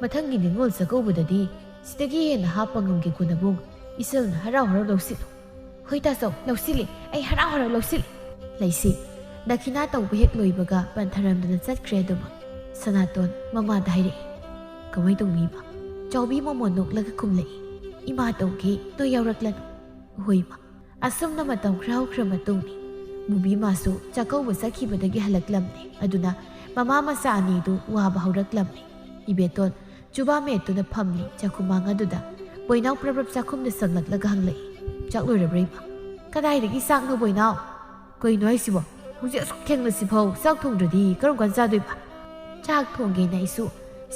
ꯃꯊꯪꯒꯤ ꯅꯤꯉꯣꯜ ꯆꯥꯛꯀꯧꯕꯗꯗꯤ ꯁꯤꯗꯒꯤ ꯍꯦꯟꯅ ꯍꯥꯞꯄ ꯉꯝꯒꯦꯀꯣ ꯅꯕꯨꯡ꯫ ꯏꯆꯜꯅ ꯍꯔꯥꯎ ꯍꯔꯥꯎ ꯂꯧꯁꯤꯜꯂꯨ꯫" "ꯍꯣꯏ ꯇꯥꯆꯧ, ꯂꯧꯁꯤꯜꯂꯤ꯫ ꯑꯩ ꯍꯔꯥꯎ ꯍꯔꯥꯎ ꯂꯧꯁꯤꯜꯂꯤ꯫" ꯂꯩꯁꯤ ꯗꯈꯤꯅꯥ ꯇꯧꯕ ꯍꯦꯛ ꯂꯣꯏꯕꯒ ꯄꯟꯊꯔꯝꯗꯅ ꯆꯠꯈ꯭ꯔꯦ꯫ ꯑꯗꯨꯃꯛ ꯁꯅꯥꯇꯣꯟ ꯃꯃꯥꯗ ꯍꯥꯏꯔꯛꯏ, "ꯀꯃꯥꯏ ꯇꯧꯅꯤꯕ?" ꯆꯥꯎꯕꯤ ꯃꯣꯃꯣꯟ ꯅꯣꯛꯂꯒ ꯈꯨꯝꯂꯛꯏ, "ꯏꯃꯥ ꯇꯧꯒꯦ, ꯅꯣꯏ ꯌꯥꯎꯔꯛꯂꯅꯨ꯫" "ꯍꯣꯏ ꯏꯃꯥ꯫" ꯑꯁꯨꯝꯅ ꯃꯇꯝ ꯈꯔ ꯍꯧꯈ꯭ꯔ ꯃꯇꯨꯡꯅꯤ꯫ ꯃꯨꯕꯤ ꯃꯥꯁꯨ ꯆꯥꯛꯀꯧꯕ ꯆꯠꯈꯤꯕꯗꯒꯤ ꯍꯜꯂꯛꯂꯝꯗꯦ꯫ ꯑꯗꯨꯅ ꯃꯃꯥ ꯃꯆꯥ ꯑꯅꯤꯗꯨ ꯋꯥꯕ ꯍꯧꯔꯛꯂꯝꯃꯤ꯫ ꯏꯕꯦꯇꯣꯟ ꯆꯨꯕꯥ ꯃꯦꯠꯇꯨꯅ ꯐꯝꯂꯤ ꯆꯥꯛꯈꯨꯃꯥꯡ ꯑꯗꯨꯗ꯫ ꯕꯣꯏꯅꯥꯎ ꯄ꯭ꯔꯞ ꯄ꯭ꯔꯞ ꯆꯥꯛꯈꯨꯝꯗ ꯆꯪꯂꯛꯂꯒ ꯍꯪꯂꯛꯏ, "ꯆꯥꯛ ꯂꯣꯏꯔꯕ꯭ꯔꯥ ꯏꯃꯥ?" "ꯀꯗꯥꯏꯗꯒꯤ ꯆꯥꯛꯅꯣ ꯕꯣꯏꯅꯥꯎ? ꯀꯩꯅꯣ ꯍꯥꯏꯁꯤꯕꯣ? ꯍꯧꯖꯤꯛ ꯑꯁꯨꯛ ꯊꯦꯡꯂꯁꯤꯐꯥꯎ ꯆꯥꯛ ꯊꯣꯡꯗ꯭ꯔꯗꯤ ꯀꯔꯝ ꯀꯥꯟ ꯆꯥꯗꯣꯏꯕ?" "ꯆꯥꯛ ꯊꯣꯡꯒꯦꯅ ꯑꯩꯁꯨ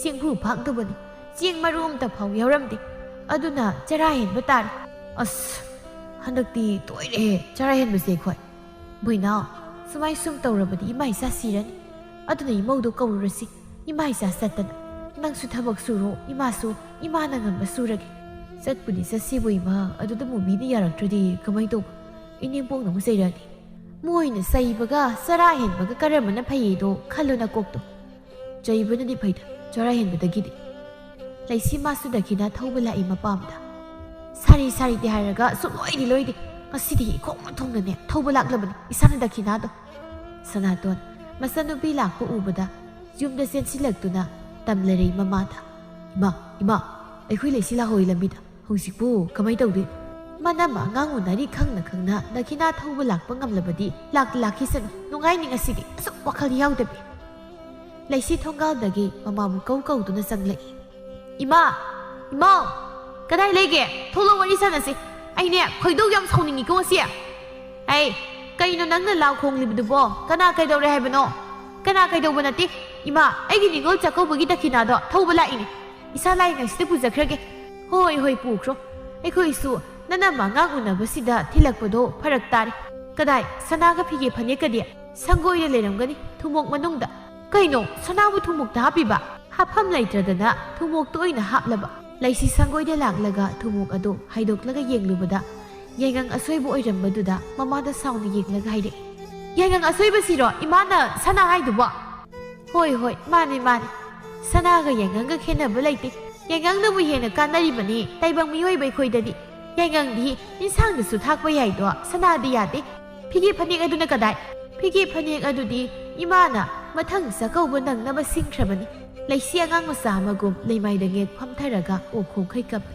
ꯆꯦꯡꯐꯨ ꯐꯥꯛꯇꯕꯅꯤ꯫ ꯆꯦꯡ ꯃꯔꯨ ꯑꯝꯇ ꯐꯥꯎ ꯌꯥꯎꯔꯝꯗꯦ꯫ ꯑꯗꯨꯅ ꯆꯔꯥ ꯍꯦꯟꯕ ꯇꯥꯔꯦ꯫ ꯑꯁ, ꯍꯟꯗꯛꯇꯤ ꯇꯣꯏꯔꯦꯍꯦ ꯆꯔꯥ ꯍꯦꯟꯕꯁꯦ ꯑꯩꯈꯣꯏ꯫ ꯕꯣꯏꯅꯥꯎ, ꯁꯨꯃꯥꯏ ꯁꯨꯝ ꯇꯧꯔꯕꯗꯤ ꯏꯃꯥ ꯏꯆꯥ ꯁꯤꯔꯅꯤ꯫ ꯑꯗꯨꯅ ꯏꯃꯧꯗꯣ ꯀꯧꯔꯨꯔꯁꯤ, ꯏꯃꯥ ꯏꯆꯥ ꯆꯠꯇꯅ꯫ ꯅꯪꯁꯨ ꯊꯕꯛ ꯁꯨꯔꯣ, ꯏꯃꯥꯁꯨ ꯏꯃꯥꯅ ꯉꯝꯕ ꯁꯨꯔꯒꯦ꯫ ꯆꯠꯄꯨꯗꯤ ꯆꯠꯁꯤꯕꯨ ꯏꯃꯥ, ꯑꯗꯨꯗ ꯃꯨꯕꯤꯅ ꯌꯥꯔꯛꯇ꯭ꯔꯗꯤ ꯀꯃꯥꯏ ꯇꯧꯕ? ꯏꯅꯦꯝꯄꯣꯛꯅ ꯑꯃꯨꯛ ꯆꯩꯔꯛꯑꯗꯤ꯫ ꯃꯣꯏꯅ ꯆꯩꯕꯒ ꯆꯔꯥ ꯍꯦꯟꯕꯒ ꯀꯔꯝꯕꯅ ꯐꯩꯌꯦꯗꯣ ꯈꯜꯂꯣ ꯅꯀꯣꯛꯇꯣ꯫ ꯆꯩꯕꯅꯗꯤ ꯐꯩꯗ, ꯆꯔꯥ ꯍꯦꯟꯕꯗꯒꯤꯗꯤ꯫ ꯂꯩꯁꯤ ꯃꯥꯁꯨ ꯗꯈꯤꯅꯥ ꯊꯧꯕ ꯂꯥꯛꯏ ꯃꯄꯥꯝꯗ꯫ ꯁꯥꯔꯤ ꯁꯥꯔꯤꯗꯤ ꯍꯥꯏꯔꯒ ꯁꯨꯡꯂꯣꯏꯗꯤ ꯂꯣꯏꯗꯦ꯫ ꯉꯁꯤꯗꯤ ꯏꯈꯣꯡꯅ ꯊꯣꯡꯅꯅꯦ ꯊꯧꯕ ꯂꯥꯛꯂꯕꯅꯤ ꯏꯁꯥꯅ ꯗꯈꯤꯅꯥꯗꯣ꯫ ꯁꯅꯥꯇꯣꯟ ꯃꯆꯟꯅꯨꯄꯤ ꯂꯥꯛꯄ ꯎꯕꯗ ꯌꯨꯝꯗ ꯆꯦꯟꯁꯤꯜꯂꯛꯇꯨꯅ ꯇꯝꯂꯔꯩ ꯃꯃꯥꯗ꯫ "ꯏꯃꯥ, ꯏꯃꯥ, ꯑꯩꯈꯣꯏ ꯂꯩꯁꯤ ꯂꯥꯛꯍꯧꯏ ꯂꯝꯕꯤꯗ꯫ ꯍꯧꯖꯤꯛꯄꯨ ꯀꯃꯥꯏ ꯇꯧꯗꯣꯏꯅꯣ?" ꯃꯅꯝꯃ ꯑꯉꯥꯡ ꯎꯅꯔꯤ ꯈꯪꯅ ꯈꯪꯅ ꯗꯈꯤꯅꯥ ꯊꯧꯕ ꯂꯥꯛꯄ ꯉꯝꯂꯕꯗꯤ ꯂꯥꯛꯇ ꯂꯥꯛꯈꯤꯁꯅꯨ꯫ ꯅꯨꯡꯉꯥꯏꯅꯤ ꯉꯁꯤꯗꯤ꯫ ꯑꯁꯨꯛ ꯋꯥꯈꯜ ꯌꯥꯎꯗꯕꯤ꯫ ꯂꯩꯁꯤ ꯊꯣꯡꯒꯥꯜꯗꯒꯤ ꯃꯃꯥꯕꯨ ꯀꯧ ꯀꯧꯗꯨꯅ ꯆꯪꯂꯛꯏ꯫ "ꯏꯃꯥ! ꯏꯃꯥꯎ! ꯀꯗꯥꯏ ꯂꯩꯒꯦ? ꯊꯣꯛꯂꯛꯑꯣ ꯋꯥꯔꯤ ꯁꯥꯟꯅꯁꯤ꯫ ꯑꯩꯅꯦ ꯈꯣꯏꯗꯧ ꯌꯥꯝ ꯁꯥꯎꯅꯤꯡꯉꯤꯀꯣ ꯉꯁꯤ꯫ ꯑꯩ, ꯀꯩꯅꯣ ꯅꯪꯅ ꯂꯥꯎ ꯈꯣꯡꯂꯤꯕꯗꯨꯕꯣ? ꯀꯅꯥ ꯀꯩꯗꯧꯔꯦ ꯍꯥꯏꯕꯅꯣ?" "ꯀꯅꯥ ꯀꯩꯗꯧꯕ ꯅꯠꯇꯦ꯫ ꯏꯃꯥ, ꯑꯩꯒꯤ ꯅꯤꯉꯣꯜ ꯆꯥꯛꯀꯧꯕꯒꯤ ꯗꯈꯤꯅꯥꯗꯣ ꯊꯧꯕ ꯂꯥꯛꯏꯅꯦ꯫ ꯏꯁꯥ ꯂꯥꯏꯌꯦꯡꯉꯥꯏꯁꯤꯗ ꯄꯨꯖꯈ꯭ꯔꯒꯦ꯫" "ꯍꯣꯏ, ꯍꯣꯏ, ꯄꯨꯈ꯭ꯔꯣ꯫ ꯑꯩꯈꯣꯏꯁꯨ ꯅꯅꯝꯃ ꯑꯉꯥꯡ ꯎꯅꯕꯁꯤꯗ ꯊꯤꯜꯂꯛꯄꯗꯣ ꯐꯔꯛ ꯇꯥꯔꯦ꯫ ꯀꯗꯥꯏ, ꯁꯅꯥꯒ ꯐꯤꯒꯦ ꯐꯅꯦꯛꯀꯗꯤ?" "ꯁꯪꯒꯣꯏꯗ ꯂꯩꯔꯝꯒꯅꯤ, ꯊꯨꯃꯣꯛ ꯃꯅꯨꯡꯗ꯫" "ꯀꯩꯅꯣ, ꯁꯅꯥꯕꯨ ꯊꯨꯃꯣꯛꯇ ꯍꯥꯞꯄꯤꯕ?" ꯍꯥꯞꯐꯝ ꯂꯩꯇ꯭ꯔꯗꯅ ꯊꯨꯃꯣꯛꯇ ꯑꯣꯏꯅ ꯍꯥꯞꯂꯕ꯫ ꯂꯩꯁꯤ ꯁꯪꯒꯣꯏꯗ ꯂꯥꯛꯂꯒ ꯊꯨꯃꯣꯛ ꯑꯗꯨ ꯍꯥꯏꯗꯣꯛꯂꯒ ꯌꯦꯡꯂꯨꯕꯗ ꯌꯥꯏꯉꯪ ꯑꯁꯣꯏꯕ ꯑꯣꯏꯔꯝꯕꯗꯨꯗ ꯃꯃꯥꯗ ꯁꯥꯎꯅ ꯌꯦꯡꯂꯒ ꯍꯥꯏꯔꯛꯏ꯫ "ꯌꯥꯏꯉꯪ ꯑꯁꯣꯏꯕꯁꯤꯔꯣ ꯏꯃꯥꯅ ꯁꯅꯥ ꯍꯥꯏꯗꯨꯕꯣ?" "ꯍꯣꯏ, ꯍꯣꯏ, ꯃꯥꯅꯦ, ꯃꯥꯅꯦ꯫ ꯁꯅꯥꯒ ꯌꯥꯏꯉꯪꯒ ꯈꯦꯠꯅꯕ ꯂꯩꯇꯦ꯫ ꯌꯥꯏꯉꯪꯅꯕꯨ ꯍꯦꯟꯅ ꯀꯥꯟꯅꯔꯤꯕꯅꯤ ꯇꯥꯏꯕꯪ ꯃꯤꯑꯣꯏꯕ ꯑꯩꯈꯣꯏꯗꯗꯤ꯫ ꯌꯥꯏꯉꯪꯗꯤ ꯏꯟꯁꯥꯡꯗꯁꯨ ꯊꯥꯛꯄ ꯌꯥꯏꯗꯣ, ꯁꯅꯥꯗꯤ ꯌꯥꯗꯦ꯫ ꯐꯤꯒꯦ ꯐꯅꯦꯛ ꯑꯗꯨꯅ ꯀꯗꯥꯏ?" "ꯐꯤꯒꯦ ꯐꯅꯦꯛ ꯑꯗꯨꯗꯤ ꯏꯃꯥꯅ ꯃꯊꯪ ꯆꯥꯛꯀꯧꯕ ꯅꯪꯅꯕ ꯁꯤꯡꯈ꯭ꯔꯕꯅꯤ꯫" ꯂꯩꯁꯤ ꯑꯉꯥꯡ ꯃꯆꯥ ꯑꯃꯒꯨꯝ ꯂꯩꯃꯥꯏꯗ ꯉꯦꯛ ꯐꯝꯊꯔꯒ ꯑꯣꯛ ꯈꯣꯡꯈꯩ ꯀꯞꯄꯤ꯫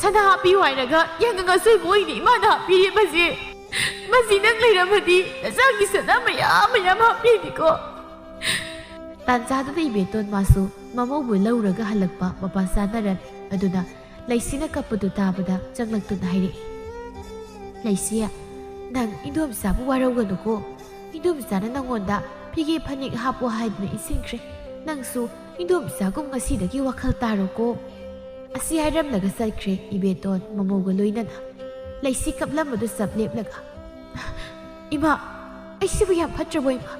"ꯁꯅꯥ ꯍꯥꯞꯄꯤꯌꯨ ꯍꯥꯏꯔꯒ ꯌꯥꯏꯉꯪ ꯑꯁꯣꯏꯕ ꯑꯣꯏꯅ ꯏꯃꯥꯅ ꯍꯥꯞꯄꯤꯔꯤꯕꯁꯦ꯫ ꯃꯁꯤ ꯅꯪ ꯂꯩꯔꯝꯃꯗꯤ ꯅꯆꯥꯒꯤ ꯁꯅꯥ ꯃꯌꯥꯝ ꯃꯌꯥꯝ ꯍꯥꯞꯄꯤꯅꯤꯀꯣ꯫" ꯇꯥꯟꯖꯥꯗꯨꯗ ꯏꯕꯦꯇꯣꯟ ꯃꯥꯁꯨ ꯃꯃꯧꯕꯨ ꯂꯧꯔꯒ ꯍꯜꯂꯛꯄ ꯃꯄꯥ ꯆꯥꯅꯔꯝꯃꯤ꯫ ꯑꯗꯨꯅ ꯂꯩꯁꯤꯅ ꯀꯞꯄꯗꯨ ꯇꯥꯕꯗ ꯆꯪꯂꯛꯇꯨꯅ ꯍꯥꯏꯔꯛꯏ꯫ "ꯂꯩꯁꯤ, ꯅꯪ ꯏꯟꯗꯣꯝꯆꯥꯕꯨ ꯋꯥꯔꯧꯒꯅꯨꯀꯣ꯫ ꯏꯟꯗꯣꯝꯆꯥꯅ ꯅꯪꯉꯣꯟꯗ ꯐꯤꯒꯦ ꯐꯅꯦꯛ ꯍꯥꯞꯄꯣ ꯍꯥꯏꯗꯨꯅ ꯏꯟꯁꯤꯟꯈ꯭ꯔꯦ꯫ ꯅꯪꯁꯨ "ꯏꯗꯣꯝꯆꯥꯒꯨꯝ ꯉꯁꯤꯗꯒꯤ ꯋꯥꯈꯜ ꯇꯥꯔꯣꯀꯣ"꯫ ꯑꯁꯤ ꯍꯥꯏꯔꯝꯂꯒ ꯆꯠꯈ꯭ꯔꯦ ꯏꯕꯦꯇꯣꯟ ꯃꯃꯧꯒ ꯂꯣꯏꯅꯅ꯫ ꯂꯩꯁꯤ ꯀꯞꯂꯝꯕꯗꯨ ꯆꯞ ꯂꯦꯞꯂꯒ, "ꯏꯃꯥ, ꯑꯩꯁꯤꯕꯨ ꯌꯥꯝ ꯐꯠꯇ꯭ꯔꯕꯣ ꯏꯃꯥ?"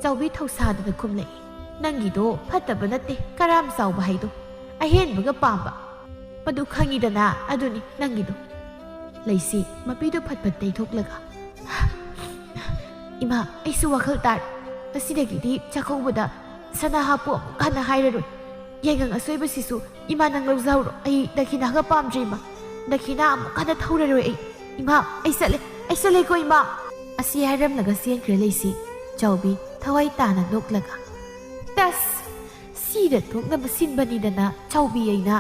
ꯆꯥꯎꯕꯤ ꯊꯧꯁꯥꯗꯅ ꯈꯨꯝꯂꯛꯏ꯫ "ꯅꯪꯒꯤꯗꯣ ꯐꯠꯇꯕ ꯅꯠꯇꯦ, ꯀꯔꯥꯝ ꯆꯥꯎꯕ ꯍꯥꯏꯗꯣ꯫ ꯑꯍꯦꯟꯕꯒ ꯄꯥꯝꯕ꯫ ꯃꯗꯨ ꯈꯪꯉꯤꯗꯅ, ꯑꯗꯨꯅꯤ ꯅꯪꯒꯤꯗꯣ"꯫ ꯂꯩꯁꯤ ꯃꯄꯤꯗꯨ ꯐꯠ ꯐꯠ ꯇꯩꯊꯣꯛꯂꯒ, "ꯏꯃꯥ, ꯑꯩꯁꯨ ꯋꯥꯈꯜ ꯇꯥꯔꯦ꯫ ꯉꯁꯤꯗꯒꯤꯗꯤ ꯆꯥꯛꯀꯧꯕꯗ ꯁꯅꯥ ꯍꯥꯞꯄꯨ ꯑꯃꯨꯛ ꯍꯟꯅ ꯍꯥꯏꯔꯔꯣꯏ꯫ ꯌꯥꯏꯉꯪ ꯑꯁꯣꯏꯕꯁꯤꯁꯨ ꯏꯃꯥ ꯅꯪ ꯂꯧꯖꯍꯧꯔꯣ꯫ ꯑꯩ ꯗꯈꯤꯅꯥꯒ ꯄꯥꯝꯗ꯭ꯔꯦ ꯏꯃꯥ꯫ ꯗꯈꯤꯅꯥ ꯑꯃꯨꯛ ꯍꯟꯅ ꯊꯧꯔꯔꯣꯏ ꯑꯩ꯫ ꯏꯃꯥ, ꯑꯩ ꯆꯠꯂꯦ꯫ ꯑꯩ ꯆꯠꯂꯦꯀꯣ ꯏꯃꯥ"꯫ ꯑꯁꯤ ꯍꯥꯏꯔꯝꯂꯒ ꯆꯦꯟꯈ꯭ꯔꯦ ꯂꯩꯁꯤ꯫ ꯆꯥꯎꯕꯤ ꯊꯋꯥꯏ ꯇꯥꯅ ꯅꯣꯛꯂꯒ, "ꯇꯁ! ꯁꯤꯗ ꯊꯣꯛꯅꯕ ꯁꯤꯟꯕꯅꯤꯗꯅ ꯆꯥꯎꯕꯤ ꯑꯩꯅ"꯫